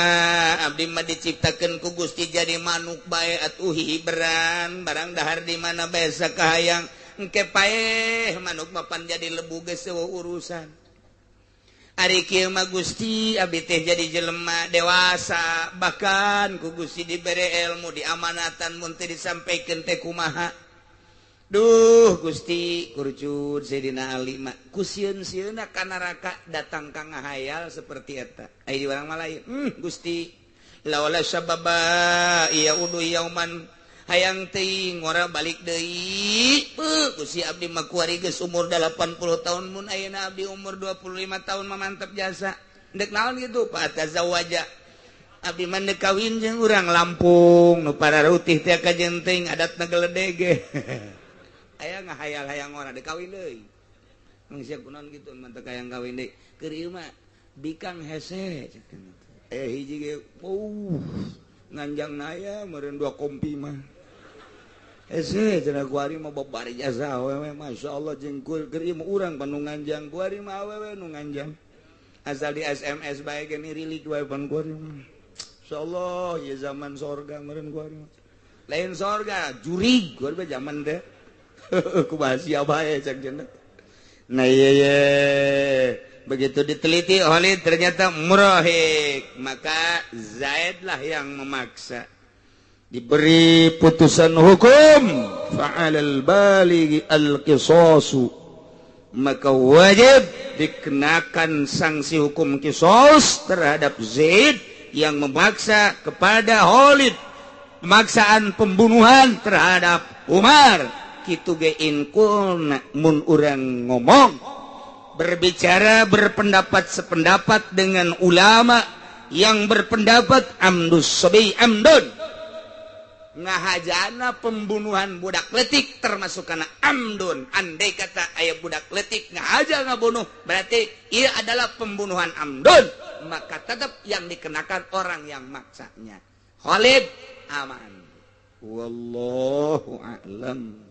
abdi mah diciptakeun ku Gusti jadi manuk bae atuh hiberan barang dahar di mana bae sakahayang engke paeh manuk mah pan jadi lebu geus eueuh urusan. Ari kieu mah Gusti abdi teh jadi jelema dewasa bahkan ku Gusti dibere ilmu diamanatan mun teu disampaikan teh kumaha. Duh Gusti kurcur Sayyidina Ali mah ku sieun-sieunna ka neraka datang ka ngahayal seperti eta. Aya di urang mah lain. Gusti laula sababa ya udu yauman hayang teuing ngora balik deui. Gusti abdi mah kuari geus umur 80 tahun mun ayeuna abdi umur 25 tahun mah mantep jasa. Ndek naon kitu Pak tazawaja. Abdi mah ndek kawin jeung urang Lampung nu pararutih teh ka jenteng adatna geledeg. Aya ngahayal hayang ora dek kawin deui. Mung sia kunaon kitu mun teu hayang kawin deui. Keur ieu mah bikang hese cek teh. Hiji ge nganjang naya meureun dua kompi mah. Hese cenah kuari mah babari jasa awewe masyaallah jeung keur ieu mah urang pan nu nganjang kuari mah awewe nu nganjang. Asal di SMS bae ge rilik wae pan kuari mah. Insyaallah ieu zaman sorga meureun kuari mah. Lain sorga jurig kuari mah zaman teh. Ku bahasia bae cek cenah. Nah ieu begitu diteliti Khalid ternyata murahik, maka Zaid lah yang memaksa. Diberi putusan hukum fa'alal balighi al-qisasu, maka wajib dikenakan sanksi hukum kisos terhadap Zaid yang memaksa kepada Khalid, pemaksaan pembunuhan terhadap Umar. Kitu ge in kulna mun urang ngomong berbicara berpendapat sependapat dengan ulama yang berpendapat amdus sabi amdun ngahajana pembunuhan budak letik termasuk kana amdun. Andai kata aya budak letik ngahaja ngabunuh berarti ia adalah pembunuhan amdun, maka tetap yang dikenakan orang yang maksanya. Khalid aman. Wallahu a'lam.